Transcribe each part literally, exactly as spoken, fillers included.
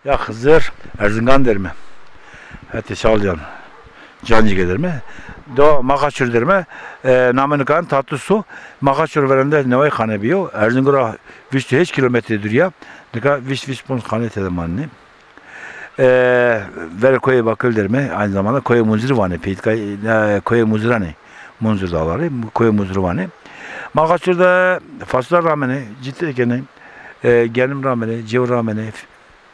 Ya Xizir, Erzingan derme. Hetê Şalcan. Cancîge derme. Do Maxaçur derme. E, name nikan Tatlı Su. Maxaçur verende neway xane biyo. Erzingan ra vîst û heşt kilometre dûrî ya. Nika vîst, vîst û ponc xane tede manenê. E, verê koyê Bakıl derme. Aynı zamanda koyê Munzurî vanê. Peytka, e, koyê Munzuranê. Munzur dağları. Koyê Munzurî vanê. Maxaçur de fasulye ramenê, citê kenê, e, genim ramenê, cew ramenê,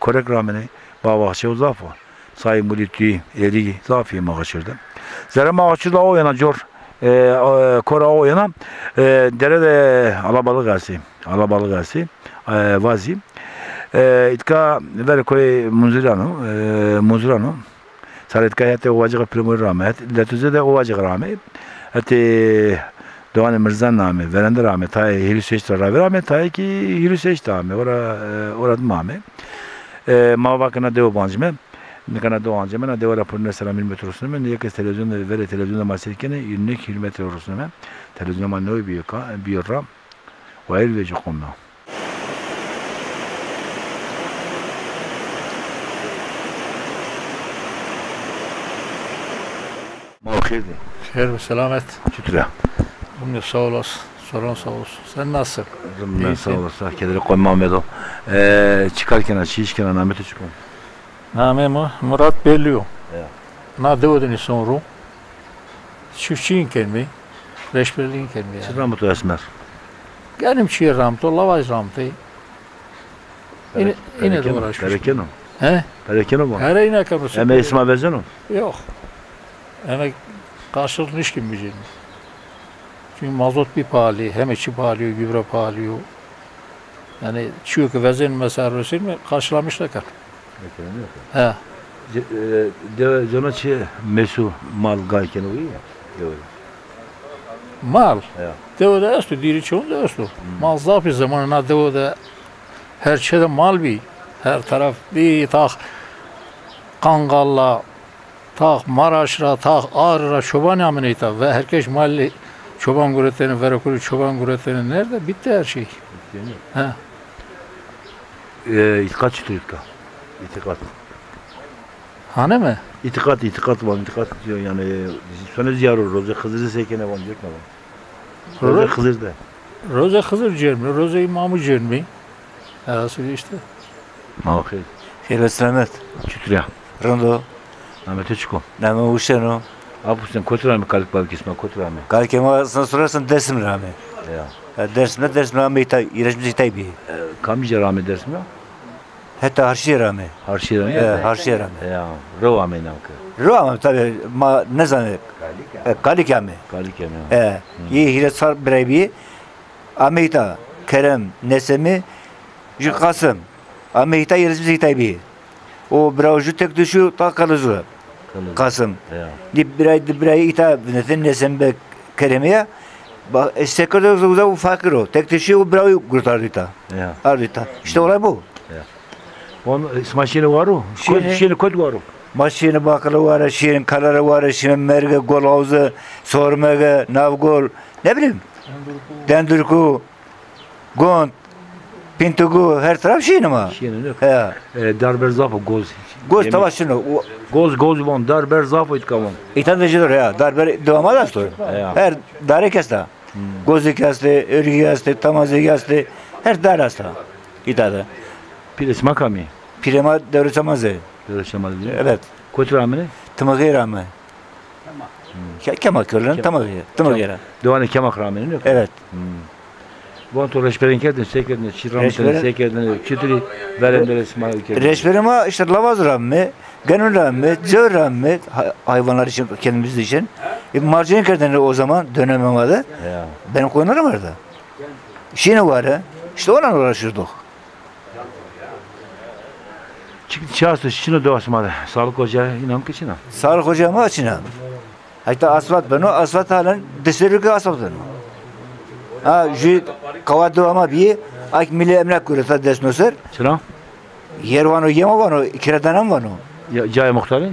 korek ramenê, bağ bahçe zaf o. Sayê mulî, tûyî, erî zaf ê Maxaçur de. Zere Maxaçur de o yena cor, e, e, kora o yena, e, dere de alabalık estê. Alabalık estê. E, vazî. E, îtka verê koyê Munzuran o, e, Munzuran o. Sarê îtka hetê Ovacığı Primorî rame, het Letuze de Ovacığı rame. Hetê Doğanê Mirzan ame, verende rame, tayê hîris û heşt ra ravê rame, tayê kî hîris û heşt ame, ora, e, ora dima ame. E, ma va ke na dewe bancime, nika na dewe ancime, na dewe ra pêrune sera hîrê metre rusnime, nê yekes televîzyon de, verê televîzyon de ma seyr kenê, hîrê û nê kilometre rusnime, televîzyon ma newê bîyo ka, bîyo ra, wayîr vejî qom na. Ma xêr dî. Xêr ve selamet. Çitur a? Bugün sağ olasın. Soran sağ olsun. Sen nasılsın? Ben sağ olasın. Kederê qomî ma medo. E, çi kar kena, çi îş kena, namê to çik o? Namê mi Murat Belliyo. Ya. Na dewe de nîson ro. Çiftçîyîn kenmî, reşberlîyîn kenmî yanî. Çi ramito esmer? Genim çîyê ramito, lawaz ramito. Îne, îne de uğraşmış. Pere keno? He? Pere keno bu? Pere îne keno. Emeğê sima vezeno? Yok. Emek karşılık nişkin bicin. Çünkü mazot bir pahalı, heme çi pahalı, gübre pahalı. Yani çiyo ki vezen mesela Rusîn mi karşılamış da kal. He. Ce-, e, dewe cona çi mesu mal gay keno, iyi ya? Dewe. Mal? Ya. Dewe de esto, dîrî çewun de esto. Hmm. Mal zaf bî, zemanê na dewe de her çê de mal bî. Her taraf bî, tax Kangal'la, tax Maraş ra, tax Ağrı ra çoban amine îta ve herkes mali çoban guretene, verekuri çoban guretene. Nerede? Bitti her şey. Bitti, değil mi? He. E, îtiqat çitur îtka? Îtiqat. Hane mi? Îtiqat, îtiqat van, îtiqat diyor yani, sone ziyaro, roze Xizirî sey kenê van, cek ne van? Roze Xizir de. Roze Xizir cêrmî, roze îmamî cêrmî. Asıl işte. Ma xêr. Xêr ve selamet. Çitur a? Rind o. Namê to çik o? Namê Husên o. Ap Husên, kotî ra amê, kalik balikê sima kotî ra amê? Kalikê ma, sen sorarsan, Dersim ra amê. Ya. Ya, Dersim ra, Dersim ra amê îta, yerleşmiş îta bî. E, kamî ca ra amê Dersim ra? Heta Harşîye ra amê. Harşîye ra amê? E, Harşîye ra amê. Ya, rew amê nam ke. Rew amê tabi, ma nêzanê. E, kalik amê. Kalik amê. E, yê hîrê çar birey bî. Amê îta Kerem, Nesemî, jû Qasim. Amê îta, yerleşmiş îta bî. O bira jû tek dişû ta Qelizû. Qelizû. Qasim. Ya. Di birayî, di birayî îta vinetên Nesemî be Keremî ya. Ba, e, sekirde uza, uza û fakir o. Tek dişû o bira gurtardo îta. Ya. Ardo îta. İşte olay bu. Ya. On, e, sima şîyêne waro? Şîyêne. Kot, şîyêne kot waro? Ma şîyêne Bakılı ware, şîyêne Kalare ware, şîyêne Merge, Gol Havuzu, Sormege, Navgol, ne bileyim. Dendurku, Gond, Pintugu, her taraf şîyêne ma. Şîyêne, ne? He. E, darber zaf o, goz. Goz tava şino. Goz, goz von, darber zaf o îtka von. Îta de jî do ya, darber dewama da esto. Ya. Her dare kesta. Hmm. Gozêk estê, örgî estê, tamazêk estê, her dar esta îta de. Pîrê sima kamî? Pîrê ma Dewrê Çemazê. Dewrê Çemazê. Evet. Kotî ra amêne? Timixê ra ame. Hmm. Ke-, Kemak kölün, Tamixê, Timixê ra. Dewanê Kemak ra amêne, yok? Evet. Hmm. Von to reşberîn kerdêne, se kerdêne, çi ramitêne, se kerdêne, çiturî verênde rê sima kerdêne? Reşberê ma işte lawaz ra amê. Genun ra amê, cewr ra amê, ha-, hayvanlar için, kendimiz için. E, marcin kerdêne o zaman dönemê ma de. Ya. Benim koyunlarım vardı. Şîyêne ware, işte onunla uğraşırdık. Çi, çi esto, çin o dewa sima de? Sağlık ocağı, înan ki çin a? Sağlık ocağı ma çin a. Hatta asfalt beno, asfalt halen dişleri ki asfalt beno. Ha, jû kawa dewa ma bî, ak milli emlak gureta dest no ser. Çira? Yer vano, yema vano, kiradan vano. Ya, cayê muxtarî?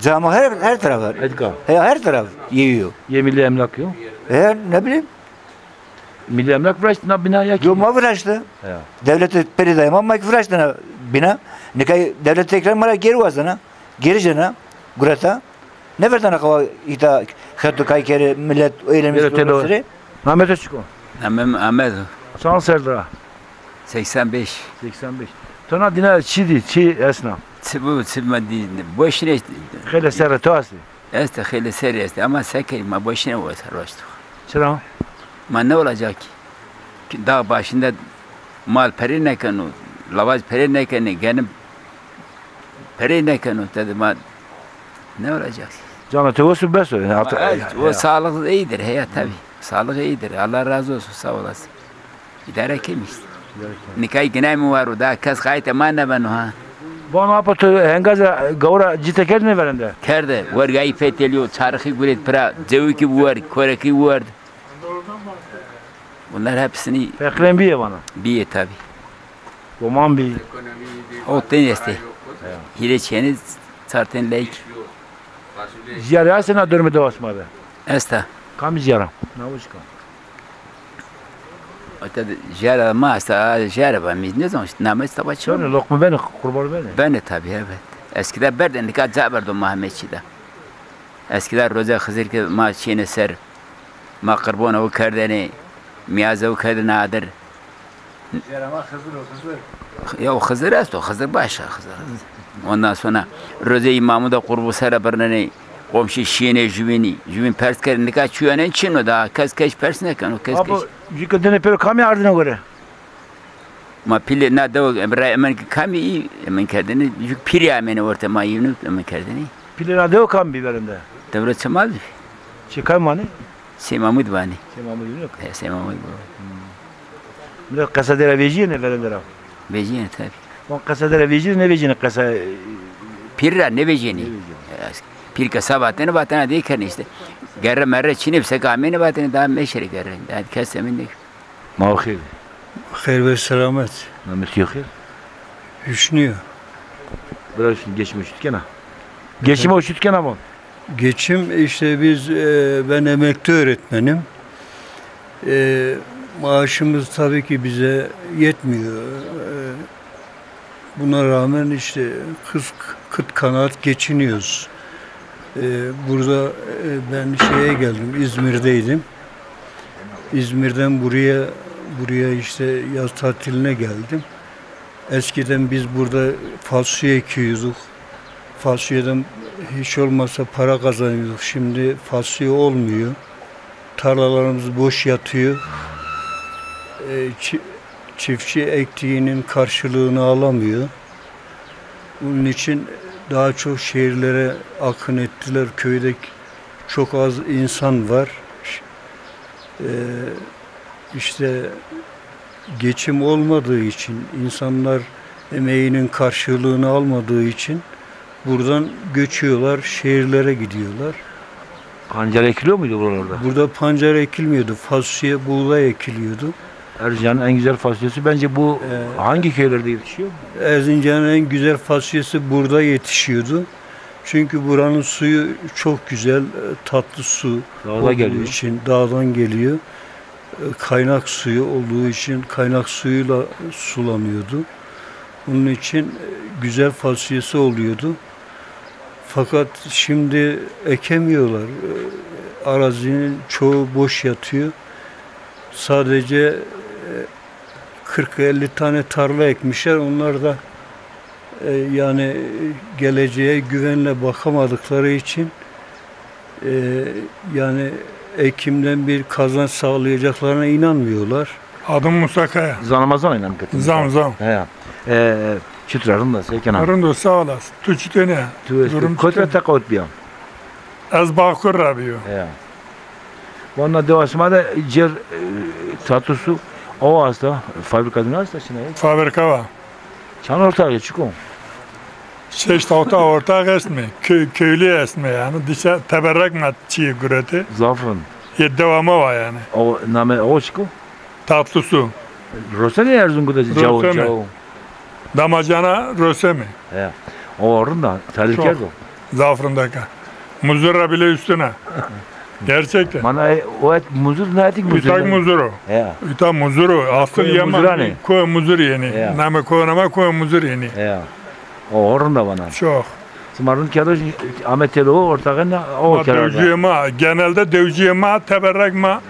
Cama her, her taraf var. Etka. He, her taraf yiyor. Yê milli emlak yo? He, ne bileyim. Milli emlak viraştî na bina ya ki? Yo, ma viraştî. Ya. Devlete peri dayma, ma ki viraştî na Bîna, nika dewlet tekrar ma ra geri wazena, geri jena, gureta. Nêverdena qewa îta xeto kaykerê, milet eylemî. Geri têdo. Namê to çik o? Namê mi Ahmet o. Çand serr ra? Seksen beş. Seksen beş. To na dîna çi dî, çi esna? Çi bu, çi ma dî, boşine. Xeylê serre to estî? Estî, xeylê serre estî ama se key ma boşine wes roşt. Çira? Ma ne olacak ki? Ki dağ başında mal pere nêkeno, lawaz pere nêkenê, genim pere nêkeno, dedi ma ne olacak? Cana to wes o, bes o. Yani artık, evet, ya, o ya. Sağlık iyidir, he ya, tabii. Sağlık iyidir. Allah razı olsun, sağ olasın. İdare kim işte. Nikay ginay mi var o, daha kes qayte ma nêbeno ha. Vano apo to hengaza gawra cite kerdine verende? Kerde, wergayî feteliyo, çarixî guret pira, cewikî werd, korekî werd. Bunlar hepsini... Feqîrên bîye vana? Bîye tabii. Doman bî. Hot tên estê. Hîrê çênî, çar tên leyk. Jiyarê estê na dormê dewa sima de? Esta. Kamî jiyara? Nawij ka? Ata jiyara ma esta, jiyara ba mi nêzan, namê saba çi? Benê, loqma benê, qurban benê. Benê tabii, evet. Eskiden berdê, nika ca berdo ma heme çî de. Eskiden roze Xizir ki ma çênê ser, ma qirbon ew kerdêne, miyaz ew kerdêne adir. Jêra ma Xizir o, Xizir. Ya o Xizir esto, Xizir başka, Xizir. Ondan sonra roze îmamû de qurbu sere birnenê, komşu şîyêne jübînî, jübîn pers kerdê, nika çuyenen çin o, daha kes keş pers nêkeno, kes keş. Apo, jû ke dine pêro kamî ardine gore? Ma pîlê na dewe, em ra emen ki kamî î emen kerdêne, jû pîrî amêne orte ma yînû emen kerdêne. Pîlê na dewe kam bî verende? Dewre Çemal bî. Çi kam vanê? Sey Mamud vanê. Sey Mamud yok. He, Sey Mamud bu. Millet qesedê ra vejîyêne verende ra? Vejîyêne tabii. Wan qesedê ra vejîyêne, nêvejîyêne qesa? Pîr ra nêvejîyêne. Nêvejîyêne. Pîr ke sa vatêne, vatena dê kerdêne işte. Gerre merre çinê bi seka amêne vatêne, daha meşerê gerre. Daha kes emin nêkerd. Ma xêr. Xêr ve selamet. Namê to xêr? Hüsnü. Bira Hüsnü, geçim o çut kena? Geçim o çut kena mı? Geçim işte biz, e, ben emekli öğretmenim. E, maaşımız tabii ki bize yetmiyor. E, buna rağmen işte kız, kıt kanaat geçiniyoruz. E, burada, e, ben şeye geldim, İzmir'deydim. İzmir'den buraya, buraya işte yaz tatiline geldim. Eskiden biz burada fasulye ekiyorduk. Fasulyeden hiç olmazsa para kazanıyorduk. Şimdi fasulye olmuyor. Tarlalarımız boş yatıyor. E, çi-, çiftçi ektiğinin karşılığını alamıyor. Bunun için daha çok şehirlere akın ettiler. Köyde çok az insan var. E, işte geçim olmadığı için, insanlar emeğinin karşılığını almadığı için buradan göçüyorlar, şehirlere gidiyorlar. Pancar ekiliyor muydu buralarda? Burada pancar ekilmiyordu. Fasulye, buğday ekiliyordu. Erzincan'ın en güzel fasulyesi bence bu. Ee, hangi köylerde yetişiyor? Erzincan'ın en güzel fasulyesi burada yetişiyordu. Çünkü buranın suyu çok güzel, e, tatlı su olduğu için, dağdan geliyor. E, kaynak suyu olduğu için kaynak suyuyla sulanıyordu. Onun için, e, güzel fasulyesi oluyordu. Fakat şimdi ekemiyorlar. E, arazinin çoğu boş yatıyor. Sadece, e, kırk elli tane tarla ekmişler. Onlar da, e, yani, e, geleceğe güvenle bakamadıkları için, e, yani, ekimden bir kazanç sağlayacaklarına inanmıyorlar. Adım Musa Kaya. Zanama zan inan ketin. Zan, zan. He. E, çitur a, rind a, sey kena? Rind o, sağ olasın. Tu çitur a? Tu, durum çitur? Kotî ra teqawit bîya? Ez Bağkur ra bîyo. Ya. Vana dewa sima de cêr, e, tatlı su, o asta, fabrika din asta, çina ye? Fabrika va. Çand ortaxî, çik o? Şeşt hewta ortax estme, kö-, köylü estme yani. Dişe teberrek ma çîyê gurete. Zaf rind. Yê dewa ma va yani. O name o çik o? Tatlı su. Roseme Erzungu de cao, cao. Damacana roseme. He. O rind a, tarîf kerdo. Zaf rindek a. Muzurra bile üstüne. Gerçekten. Mana e, o et muzur, na etik muzur. Ütak yani. Muzuru. Ya. Ütak muzuru. Asıl koyu yema. Muzurani. Koyu muzur yani. Ya. Name koyu nama koyu muzur yani. Ya. O orunda bana. Çok. Sima rind kerdo, ame têlo ortaxê na, o kerdo. Dewciyê ma, genelde dewciyê ma teberrek ma,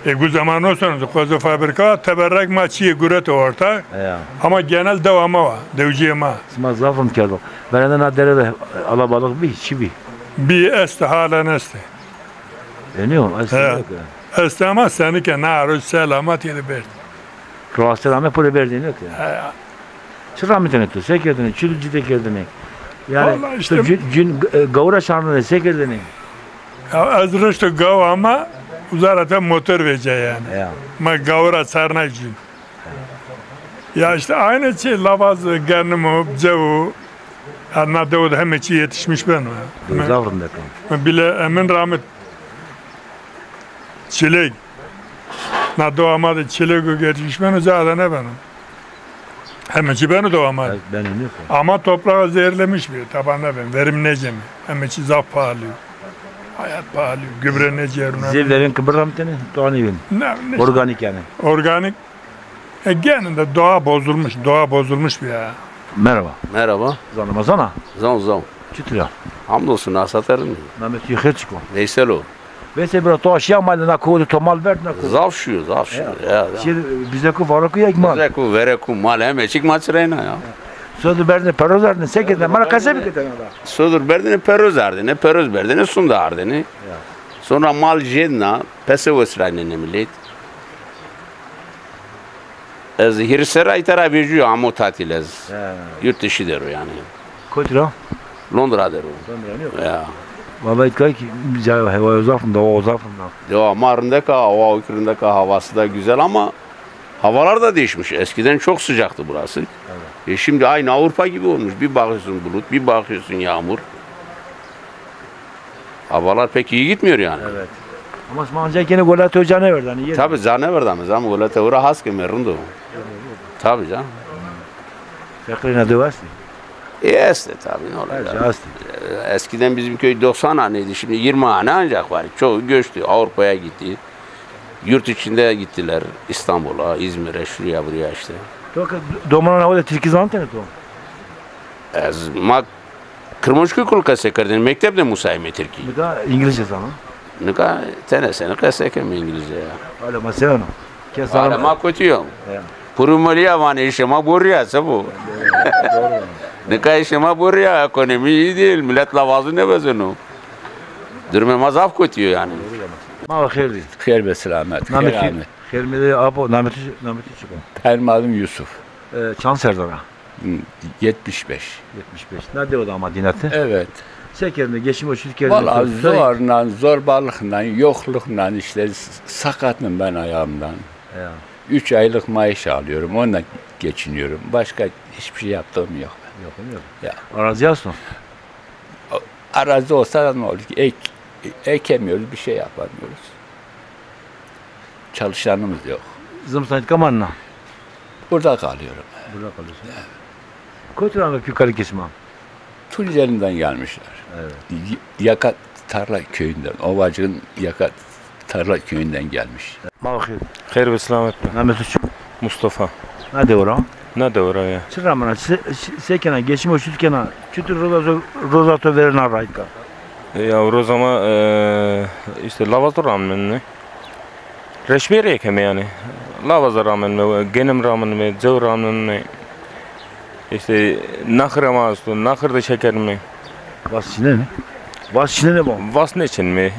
e, gu zaman o sene, kozo fabrika, teberrek ma çiyê guret orta. Ya. Ama genel dewa ma wa, dewciyê ma. Sima zaf rind kerdo. Verende na dere de alabalık bî, çi bî? Bî, estê, halen estê. Eniyor, estê. He. Yok ya. Estê ama senike na roj selamet yedi berd. Rahatsız ame pule berdin yok ya. He. Çi ramitene tu? Se kerdine? Çi cide kerdine? Yani vallahi işte tu cün, cün, e, gawura çarnine se kerdine? Ya ez rişto gaw ama uzarete motor vece yani. Ya. Ma gawura çarnay cün. Ya işte aynı şey lavaz, genimo, cewu. Ya na dewo de heme çi yetişmiş beno. Zaf rindek. Bile emin rahmet çilek. Na dewa ma de çilek o yetişmiş beno, ca de ne beno. Heme çi beno dewa ma de. Evet, beno ne? Ama toprağı zehirlemiş bir, taban ne ben, verim ne cemi. Heme çi zaf pahalı. Hayat pahalı, gübre ne ceruna. Zehirlerin kıbırdan bir tane, doğan evin. Ne, ne? Organik yani. Organik. E, genelde doğa bozulmuş, doğa bozulmuş bir ya. Merhaba. Merhaba. Zanima zana? Zan, zan. Çitur ya? Hamdolsun, asaterin. Namê tu xêr çik o? Veysel o. Veysel bira, to aşiya mal na ko, to mal verd na ko? Zaf şiyo, zaf şiyo. Ya. Ya, ya. Şey, bize ku varo ku ya mal. Bize ku vere ku mal, heme çik ma çireyna ya. Sodur berdin, peroz erdin, se kerdin, bana qese bikerdin ala. Sodur berdin, peroz erdin, peroz berdin, sunda erdin. Ya. Sonra mal jedna, pese wesrayne ne millet. Ez hîrê serra îta ra vejîyo, amo tatil ez. He. Yurt dışı der o yani. Kotî ra? Londra der o. Londra ne? Ya. Valla îtkay ki, ca hewa zaf rinda, o zaf rinda. Ya, ama rindeka, hava o ki rindeka, havası da güzel ama havalar da değişmiş. Eskiden çok sıcaktı burası. Evet. E, şimdi aynı Avrupa gibi olmuş. Bir bakıyorsun bulut, bir bakıyorsun yağmur. Havalar pek iyi gitmiyor yani. Evet. Ama sima ancak gene golate ca nêverdanê, yê. Tabii, ca nêverdanê, ama golate ora has keme, rind o. Tabii canım. Feqirê na dew estê? E, estê tabii, ne olacak? Her şey estê. E, eskiden bizim köy doksan haneydi, şimdi yirmi hane ancak var. Çoğu göçtü, Avrupa'ya gitti. Yurt içinde gittiler, İstanbul'a, İzmir'e, şuraya, buraya işte. To ke domanan awe de tirkî zanitêne to? Ez ma Kirmanckî kul qese kerdêne, mekteb de musayîme tirkî. Nika îngilizce zana? Nika tenê senî qese keme îngilizce ya. Hala ma se vano? Kes hala ma kotî yo. Ya. Purumeliya vanê, îşê ma borî ya, se bo? Doğru. Nika îşê ma borî ya, ekonomî iyi değil, millet lavazî nêvezeno. Durumê ma zaf kotî yo yani. Ma xêr dî. Xêr be selamet. Namê tu? Xêr ame. Xêr mi de apo, namê tu, namê tu çik o? Benim adım Yusuf. E, çand serre ra? Hı, yetmiş beş. Yetmiş beş. Na dewa de ama dîna ti? Evet. Se kerdêne, geçim o çut kerdêne? Valla zorla, zorbalıkla, yoklukla işte s-, sakatım ben ayağımdan. Ya. Üç aylık maaş alıyorum, onunla geçiniyorum. Başka hiçbir şey yaptığım yok. Yok, yok. Ya. Arazi esto? Arazi olsa da ne olur ki? Ek, ekemiyoruz, bir şey yapamıyoruz. Çalışanımız yok. Zimistan îtka manena? Burada kalıyorum. Burada kalıyorsun. Evet. Kotî ra ame pî kalîkê sima? Tunceli'den gelmişler. Evet. Y-, Yaka Tarla köyünden, Ovacık'ın Yaka Tarla köyünden gelmiş. Ma xêr. Xêr ve selamet be. Namê tu çi? Mustafa. Na dewa ra? Na dewa ra ya. Çi ramena, çi, çi, se kena, geçim o çut kena, çutur roza, roza to verena rayka? Ya roza ma, e, işte lavaz to ramnenme. Reşberîye keme yani. Lavaza ramenme, genim ramenme, cew ramenme. İşte naxirê ma esto, naxir de çekerme. Vas çinenê? Vas çinenê bo? Vas nêçinme.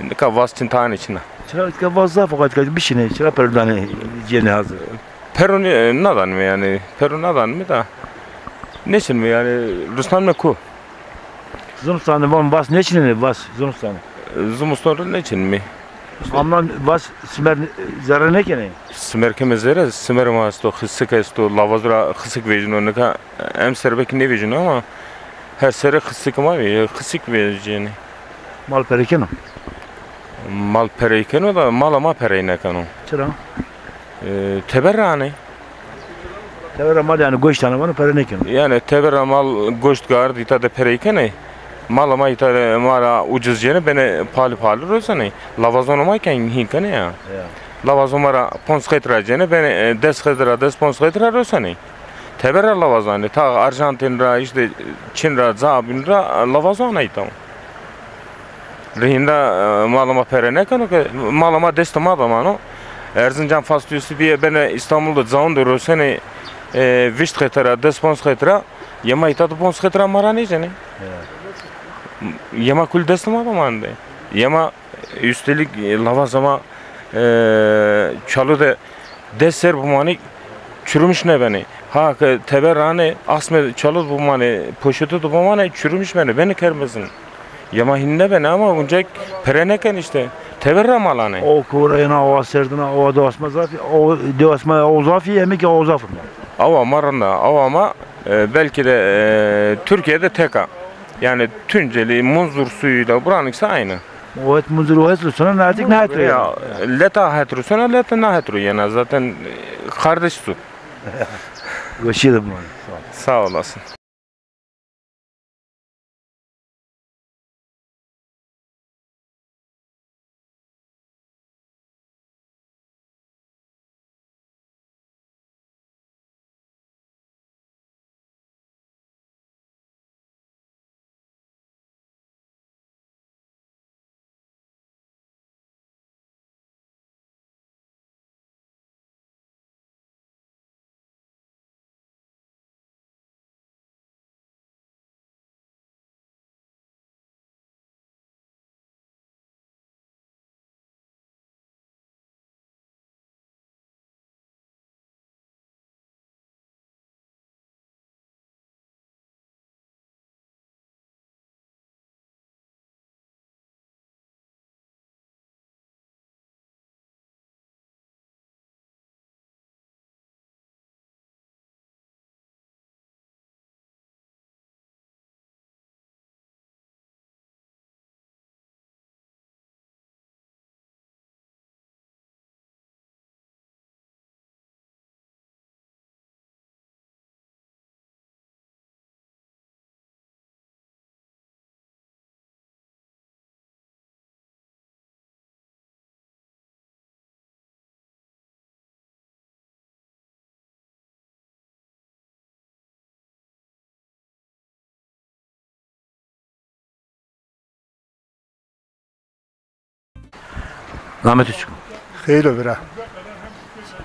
Nika vas çin, tanê çin a. Çira îtka vas zaf o, îtka bişinê, çira pero danê cênê hazir? Pero nê-, nadanme yani, pero nadanme da. Nêçinme yani, rusnanme ku. Zimistanê van vas nêçinenê, vas zimistanê? Zimistan ra nêçinme. Ama vas simer zerre nêkenê? Simer keme zerre, simer ma esto, xisik esto, lavaz ra xisik vejîno, nika emser belkî nêvejîno ama her serre xisik ma ve-, xisik vejînê. Mal perey keno? Mal perey keno da mala ma perey nêkeno. Çira? E, teber ra anê. Teber ra mal yani goşt anê vano, perey nêkeno. Yani teber ra mal goşt gard, îta de perey kenê. Mala ma îta ma ra ucuz cêne, benê pahalı pahalı rosenê. Lawazonê ma ke hîn kenê ya. Ya. Lawazon ma ra ponc qet ra cêne, benê, e, des qet ra, des ponc qet ra rosenê. Teber ra lawazanê. Ta Arjantin ra, işte Çin ra, ca bîn ra lawazon a îta. Rihînda, e, mala ma pere nêkeno ke, mala ma destê ma de mano. Erzincan fasulye bîye benê Îstanbul de cawin de rosenê, e, vîst qet ra, des ponc qet ra. Yê ma îta de ponc qet ra ma ra nêcênê. Yê ma kul destê ma de manê. Yê ma üstelik, e, lawazê ma, e, çalo de des ser bimanê, çurumîş nêbenê. Ha ke teber ra anê, asmê çalo de bimanê, poşeto de bimanê, çurumîş benê, benê kermezin. Yê ma hîn nêbenê ama uncek pere nêkenê işte. Teber ra mal anê. O kura yena, awa serdin a, awa dewasma zaf î, o dewasma awa zaf î, yemek awa zaf î. Awa ma rind a, awa ma, e, belki de, e, Türkiye'de tek a. Yani Tunceli, Munzur suyuyla buranınkisi aynı. O het Munzur, o het rusuna, na artık na het ro. Ya, leta het rusuna, leta na het ro yena. Zaten, e, kardeş su. Weşîye de bimanê. Sağ ol. Sağ olasın. Namê to çik o? Xeyr o bira.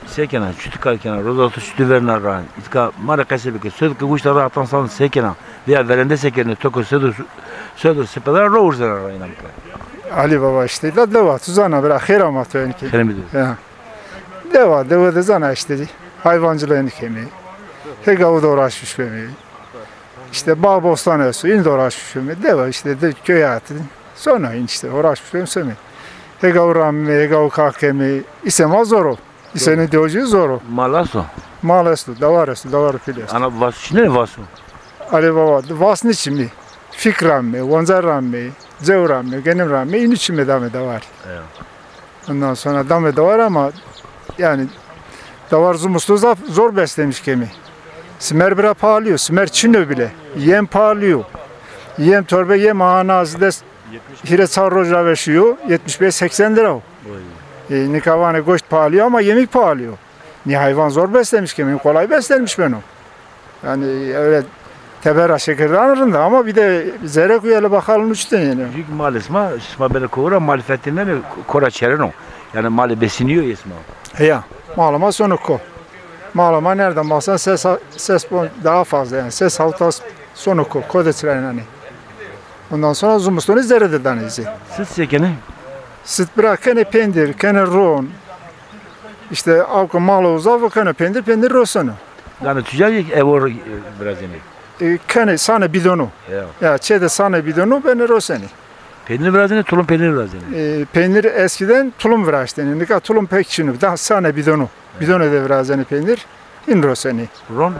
Se kena, çuti kar kena, roza to çuti verna ra? Îtka ma rê qesey bike, sodir ke goşta ra hatan san se kena? Veya verende se kenê, to ke sodir, sodir sepeda ra ro urzena ra, înan bike. Ali Baba, işte da dewa, tu zana bira, xêr ama to, yanî ki. Xêr mi dî. Ya. Dewa, dewe de zana işte, hayvancılığı yanî kemî. Hê gawu de uğraşmış bemî. İşte bağ bostan esto, în de uğraşmış bemî. Dewa işte de köy hayatı. Sonra în işte uğraşmış bemî, semî. Hê gawu ramî, hê gawu kar kemî. Îse ma zor o. Îsenî dewicî zor o. Mal esto? Mal esto, dawar esto, dawar pîl esto. Ana vas çinê, vas o? Alê baba, vas nêçimî. Fik ramî, wanca ramî, cew ramî, genim ramî, înî çimê, damê dawar. Ya. Ondan sonra damê dawar ama yani dawar zumustu zaf zor beslemiş kemî. Simer bira pahalı yo, simer çin o bile. Yem pahalı yo. Yem, torbe yem, aha na ez des hîrê çar roj ra veşîyo, yetmiş beş seksen lira o. Oy. E, nika vanê goşt pahalı yo ama yemîk pahalı yo. Nî hayvan zor beslemiş kemî, kolay beslenmiş beno. Yani öyle teber ra şekerdan rind a ama bir de zerek uye le bakalım uçten yani. Büyük mal esma, sima bele kovura, mal fetinlene kora çereno. Yani mali besiniyor esma. Heya, malê ma sono ko. Malê ma nereden baksan ses, ses pon-, daha fazla yani. Ses hafta sono ko, ko de çira inanî. Ondan sonra zumustoni zere de danê zî. Sit se kenê? Sit bira kenê pendir, kenê ron. İşte avka malo uzavu kenê pendir, pendir roseno. Danê tucar yek evo, e, virazênê? E, kenê sanê bidonu. Ya. Ya, çê de sanê bidonu benê rosenê. Peynir virazênê, tulum peynir virazênê? E, peynir eskiden tulum viraştênê. Nika tulum pek çin o. Daha sanê bidonu. Bidonê de virazenê peynir, hîn rosenê. Ron?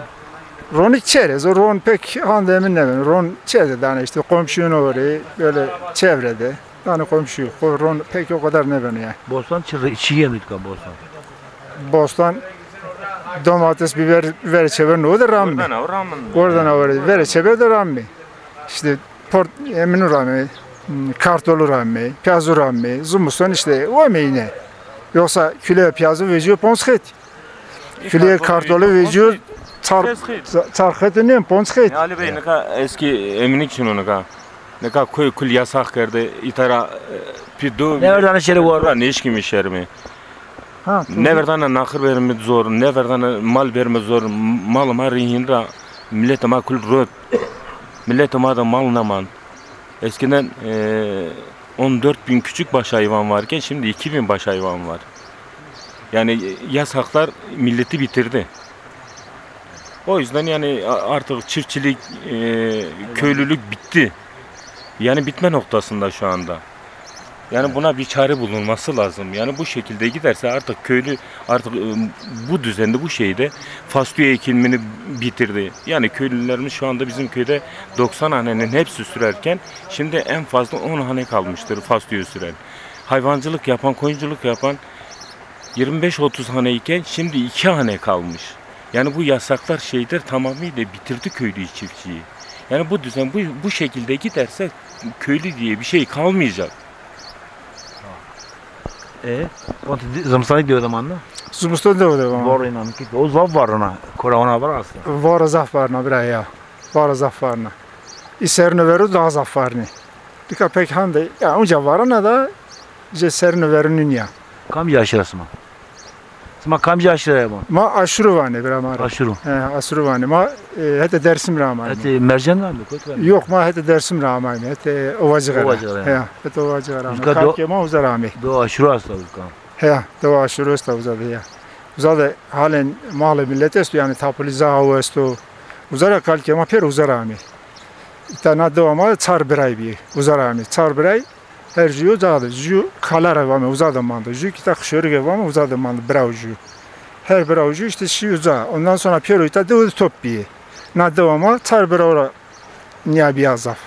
Ronî çê rê, ron pek hande emin nêbeno. Ron çê de danê işte komşuyun orayı, böyle çevrede. Danê komşu, ko-, ron pek o kadar nêbeno ya. Bostan çi, çi yenî ka bostan? Bostan, domates, biber, verê çever no de ramî. Gordana, ramî. Gordana verê, verê çever de ramî. İşte Port, eminû ra amê, m, kartolû ra amê, piyazû ra amê, zimiston îşte, wamê îne. Yoksa kîloya piyazû vecîyo ponc xet. Kîloya kartolû vecîyo çar, çar xet nê, ponc xet. Ali Bey, nika eskî emnî çin o nika. Nika koy kul yasax kerde, îta ra, e, pî do. Nêverdanê şêrê war ra. Nêşkîme şêrîme. Ha, nêverdana naxir berîme zor, nêverdana mal berîme zor, malê ma rê hîn ra, miletê ma kul rot. Miletê ma de mal nêmand. Eskiden, e, on dört bin küçük baş hayvan varken şimdi iki bin baş hayvan var. Yani, e, yasaklar milleti bitirdi. O yüzden yani a-, artık çiftçilik, e, köylülük bitti. Yani bitme noktasında şu anda. Yani buna bir çare bulunması lazım. Yani bu şekilde giderse artık köylü artık, e, bu düzende, bu şeyde fasulye ekilmini bitirdi. Yani köylülerimiz şu anda bizim köyde doksan hanenin hepsi sürerken şimdi en fazla on hane kalmıştır fasulye süren. Hayvancılık yapan, koyunculuk yapan yirmi beş otuz hane iken şimdi iki hane kalmış. Yani bu yasaklar şeydir, tamamıyla bitirdi köylü çiftçiyi. Yani bu düzen bu, bu şekilde giderse köylü diye bir şey kalmayacak. E, ponte di-, zimistanî dewe de manena? Zimistan dewe de manena. Varo înan ki, o zaf varena, kora ona var aslında. Varo zaf varena bira ya. Varo zaf varena. Î serino vero daha zaf varena. Dika pek hande, ya onca varena da, je serino vero nîya. Kamcî aşîre sima? Sima kamcî aşîre ya bon? Ma Aşûrû vanê bira ma ra. Aşûrû. He, Aşûrû vanê. Ma, e, hetê Dersim ra amayme. Hetê Mercan ra mı? Kot ra mı? Yok, ma hetê Dersim ra amayme. Hetê Ovacığa ra. Ovacığa ra. He, hetê Ovacığa ra amayme. Uzka do-, kalkê ma uza ra amê. Do Aşûrû asta uzka. He, do Aşûrû asta uza de ya. Uza de halen malê millet esto, yani tapulî zahaw esto. Uza ra kalkê ma pêro uza ra amê. Îta na dewa ma de çar biray bî. Uza ra amê. Çar biray. Her jû uza de, jû kala ra vame, uza de mando. Jû ki ta Xişorike vame, uza de mando, biraw jû. Her biraw jû işte şî uza. Ondan sonra pêro îta dewe de top bîye. Na dewa ma çar biraw ra nîya bîya zaf.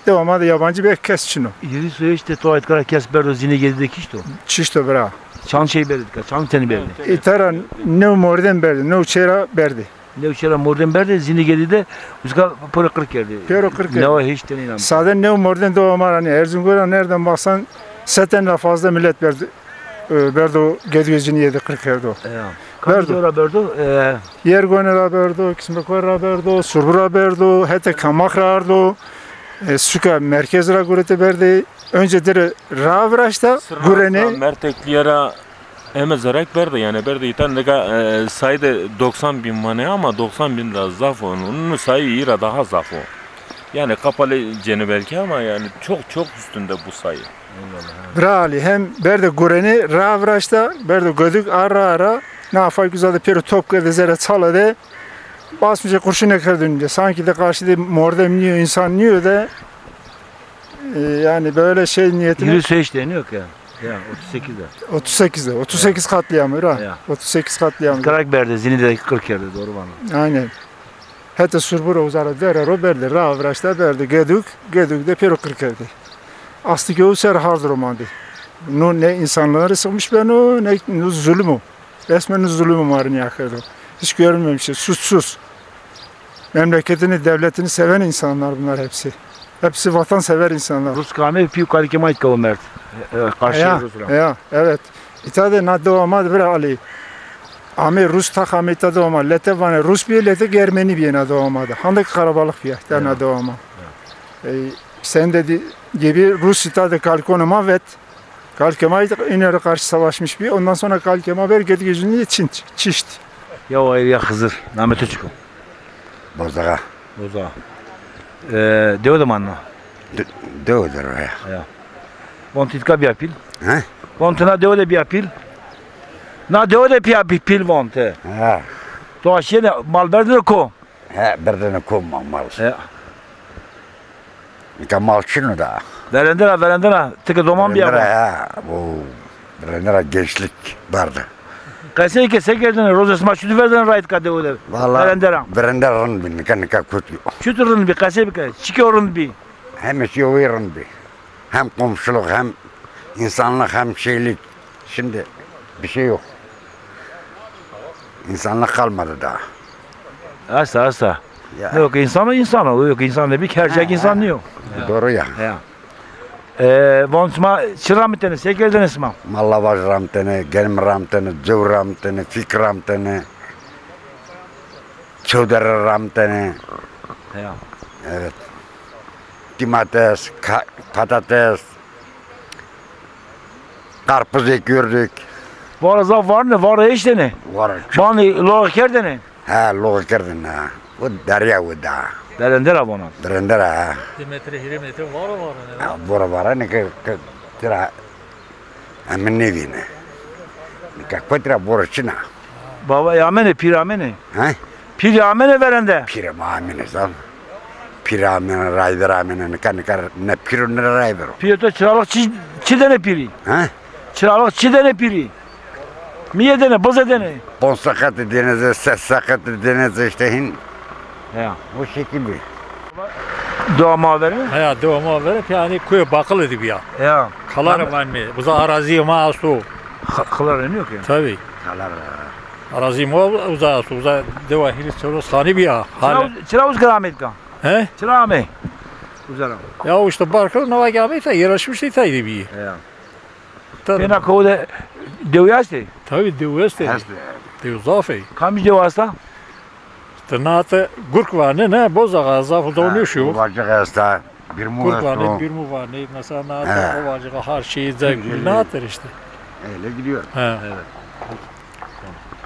Dewa ma de yabancî bek kes çin o. Yirî soyê îşte to aytkara kes berdo Zînê Gedî de kişto? Kişto bira. Çand şey berdî ka, çand tenî berdî? Îta ra new mordem berdî, new çê ra berdî. Newçe ra mordem berdê, Zînê Gedî de uzka pêro qir kerdê. Pêro qir kerdê. Newa hîç tenî nam. Sade new mordem dewa ma ra nîya. Erzingan ra nereden baksan se ten ra fazla millet berdo, e, berdo Gedî Zînê Gedî qir kerdo. Ya. Kamcî dew ra berdo? E, Yergone ra berdo, Kismekor ra berdo, Surbû ra berdo, hetê Kamax ra ardo, e, suka merkez ra gurete berdê. Önce dire raa viraşta, gurene. Mertekliye ra Eme zerek berde, yani berde îta nika, e, sayı de doksan bin mane ama doksan bin ra zaf o. Onun sayı îra daha zaf o. Yani kapalı cene belki ama yani çok çok üstünde bu sayı. Bira Ali hem berde gureni raa viraşta, berde gödük ara ara, na fay güzel de pêro top kerde zere çala de, basmışe kurşun ekerdin de, sanki de karşıda mordem niyo, insan niyo de, e, yani böyle şey niyetine. Yürüyüş işte yok ya. Ya, otuz sekiz de. Otuz sekiz de. Otuz sekiz katliamı ra. Ya. Otuz sekiz katliamı. Karak berde, Zînê de qir kerde, doğru bana. Aynen. Hetê Surbû ra uza ra dere ro berde, raa viraşta berde, Gedük, Gedük de pêro qir kerde. Aslı göğü ser hard romandi. No ne insanları sıkmış beno, ne no zulüm o. Resmen zulüm o ma rê nîya kerdo. Hiç görülmemiş şey, suçsuz. Memleketini, devletini seven insanlar bunlar hepsi. Hepsi vatansever insanlar. Rus kame pî kalkê ma îtka o merd. E, e, karşı Rus ra. Ya, evet. Îta de na dewa ma de bira Ali. Ame Rus tax ame îta dewa ma. Lete vanê Rus bîye, lete Germenî bîye na dewa ma de. Hande ki karabalık bîye, îta na dewa ma. E, sen de di-, gibi Rus îta de kalkonê ma vet. Kalkê ma îne ra karşı savaşmış bî. Ondan sonra kalkê ma ber Gedî Zînê çin, çişt. Ya o ayrı ya Xizir. Namê to çik o? Bozağa. Bozağa. E, dewe de manena? De-, dewe de ro ya. Ya. Vonte îtka bîya pîl? He? Vonte na dewe de bîya pîl? Na dewe de bîya pîl, pîl vonte. He. To aşîyêne mal berdêne ko? He, berdêne ko ma mal. He. Nika mal çin o da. Verende ra, verende ra, ti ke doman bîya. Verende ra ya, o, verende ra gençlik vardı. Qesey ke se kerdêne, rozê sima çutir verdêne ra îtka dewe de? Valla verende ra. Verende rind bî, nika, nika kotî yo. Çutir rind bî, qesey bike, çike rind bî? Heme şey rind bî. Hem komşuluk, hem insanlık, hem şeylik. Şimdi bir şey yok. İnsanlık kalmadı daha. Asta, asta. Ya. Yok, insan o insan o. Yok, insan ne bir gerçek Ha, insan ha. Yok. Doğru ya. Ya. Ee, von sima çi ramitene, se kerdene sima? Ma lavaj ramitene, genim ramitene, cew ramitene, fik ramitene, çewdere ramitene. Ya. Evet. Timates, ka- patates, karpuz ekiyorduk. Vara zaf varne, vara eştene. Var. Bani loğ kerdene. Ha, loğ kerdene ha. O derya o da. Derendera vana. Derendera ha. Di metre, hîrê metre vara vara ne? Ha, vara vara ne ke, ke tira emin ne dine. Ne ke kotira vara çina. Baba ya amene, pîr amene. Ha? Pîr amene verende. Pîr ma amene zam. Pîr amene, rayder amene, nika nika ne pîr ne rayder. Pîr to çiralık çi, çi dene pîrî? Ha? Çiralık çi dene pîrî? Miye dene, bize dene. Ponc seqet denize, ses seqet denize işte hin. Ya. Bu şekil bir. Dua ma vere? Heya, dua ma vere, yani kuye bakıl edip ya. Ya. Kalar vanme, buza arazi ma asto. Kalar yok ya. Tabii. Kalar. Arazi ma uza asto, uza dewa hîris çewres xanî biya. Hale. Çira, çira uz keramet ka. He? Çira ame. Uzara. Ya işte barkıl nava geldi, yerleşmiş de taydı bir. Ya. Tabii. Pêna kowu de dewi estê? Tabii dewi estê. Estê. Dewi zaf ê. Kamij dewi esta? Ti na te Gurk vanê ne, Bozaxa zaf dew nêşiyor. Ovacık esta, Birmu esto. Gurk vanê, Birmu vanê, mesela na te Ovacık, her şeyi de na te işte. Öyle gidiyor. Ha. Evet.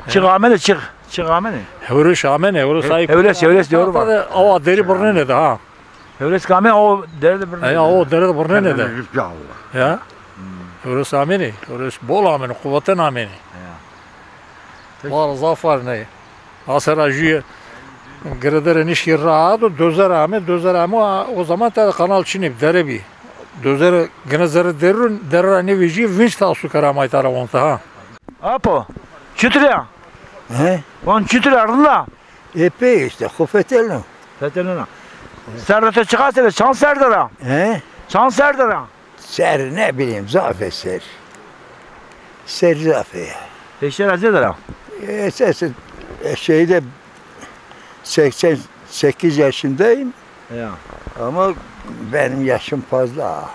Çık amene, çık. Çık amene. Hewreş amene, hewreş ayıp. Hewreş, hewreş diyor bak. Awa deri burnene de ha. Hewres kame o derde birine. Ey, o derde birine ne de? Rızkı Allah. Ya. Hewres ameni, hewres bol ameni, kuvveten ameni. Ya. Var zaf var ne? Asera jüye gredere nişki rahat o, dozer ame, dozer ame o, o zaman tabi kanal çinip dere bi. Dozer gene zerre derun, derra ne veci vinç ta su karamayta ra onta ha. Apo, çitur ya? He? Van çitur ya, rında? Epey işte, xo fetelno. Fetelno. Serre to çiqa ser, çand ser dera? He? Çand ser dera? Ser ne bileyim, zaf e ser. Ser zaf e ya. Heştera zêde ra? E, ses, e, şeyde seksen sekiz yaşındayım. Ya. Ama benim yaşım fazla.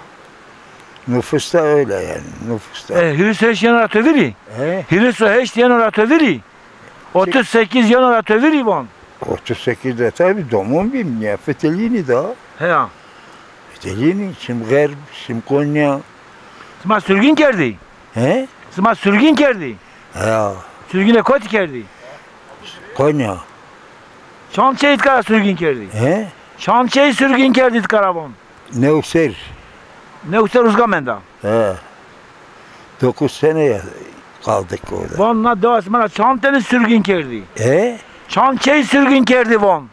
Nüfusta öyle yani, nüfusta. E, hîris û heşt yeno ra to vîrî? He? Hîris û heşt yeno ra to vîrî? Otuz sekiz yeno ra to vîrî von. Otuz sekiz de tabi domon bîm, niye fetelînî da. Heya. Fetelînî, şim xerb, şim Konya. Sima sürgün kerdî? He? Sima sürgün kerdî? Heya. Sürgüne kotî kerdî? Konya. Çand çey îtkara sürgün kerdî? He? Çand çey sürgün kerdî îtkara von? Newser. Newser uzga menda. He. Dokuz sene kaldık orada. Von na dewa sima ra çand tene sürgün kerdî? He? Çand çey sürgün kerdî von?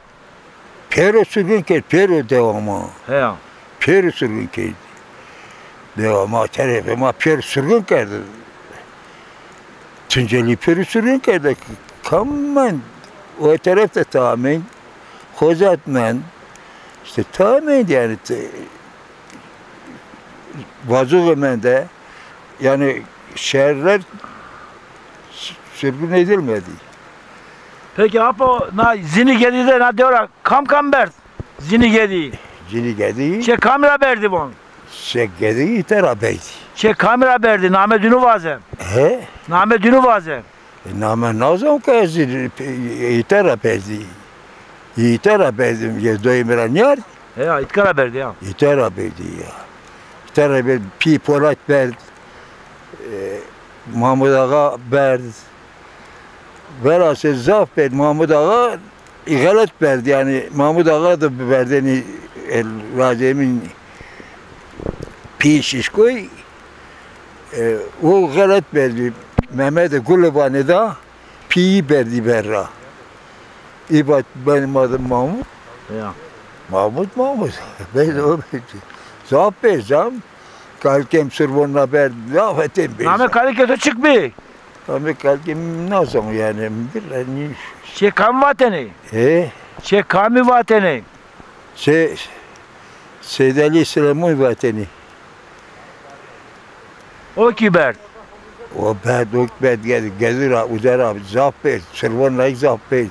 Pêro sürgün kerd, pêro dewama. He ya. Pêro sürgün kerd. Dewama terefê ma pêro sürgün kerd. Tuncelî pêro sürgün kerd. Kam mend? O teref de tamên. Xozat mend. İşte tamên yani. Vazuğê mende, yani şehirler s- sürgün edilmedi. Peki apo, na Zinî Gedî de na dew ra kam kam berd? Zinî Gedî. Zinî Gedî. Çê kamî ra berdî von? Çê Gedî îta ra berdî. Çê kamî ra berdî? Name dînû vaze. He? Name dînû vaze. E, name nazon ke ez îta ra berdî. Îta ra berdî, yê doyê mi ra nîyard. He ya, îtka ra berdî ya. Îta ra berdî ya. Îta ra berdî, Pî Polat berd. E, Mahmud Ağa berd. Velhasıl zaf berd. Mahmud Ağa, e, xelet berd. Yani Mahmud Ağa da berdênî, e, Razî Emîn Pî Şişkoy, e, o xelet berdî. Mehmedê Gulî vanê da, pîyî berdî berra. Î vat benim adım Mahmut. Ya. Mahmut, Mahmut. Ben o zaf bêzam. Kalkem sirvon ra berd, zaf etem bêzam. Name kalikê to çik bî? Name kalkem nazon yani. Bir ni. Çê kamî vatene? He? Çê kamî vatene? Çê Seydelî Silêmûn vatene. O kî berd? O berd, o berd, ged-, gedî ra, uca ra zaf berd, sirvon ra zaf berd.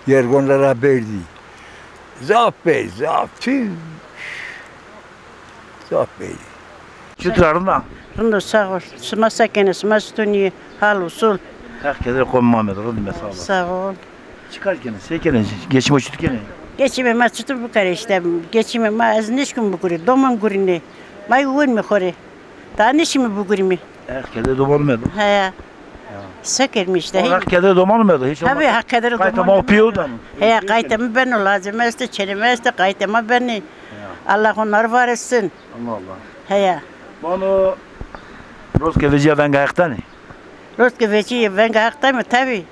Yergon ra berdî. Zaf bey, zaf. Tüh. Zaf bey. Çitur a, rind a? Rind o, sağ ol. Sima se kenê, sima çitur nîyê? Hal, usul. Heq keder qomê ma amedo, rind be, sağ ol. Sağ ol. Çi kar kenê, se kenê? Geçîmê çitur kenê? Geçîmê ma çitur bikerê îşte. Geçîmê ma ez nêşkîm bigurî, doman gurînê. Ma yê wenmê xo rê. Daha nêşîmê bigurîmê. Heq keder domanê ma do. Heya. Ya. Se kerîme îşte. Heq keder domanê ma do. Hiç olmazsa. Tabii, Heq keder domanê ma do. Qaytê ma pîyor dano. Heya, qaytê mi beno, lazim estê, çênê mi estê, qaytê ma benê. Ya. Allah onları var etsin. Allah Allah. Heya. Vano, roz ke vecîya venga Heq danê. Roz ke vecîya venga Heq danê, tabii.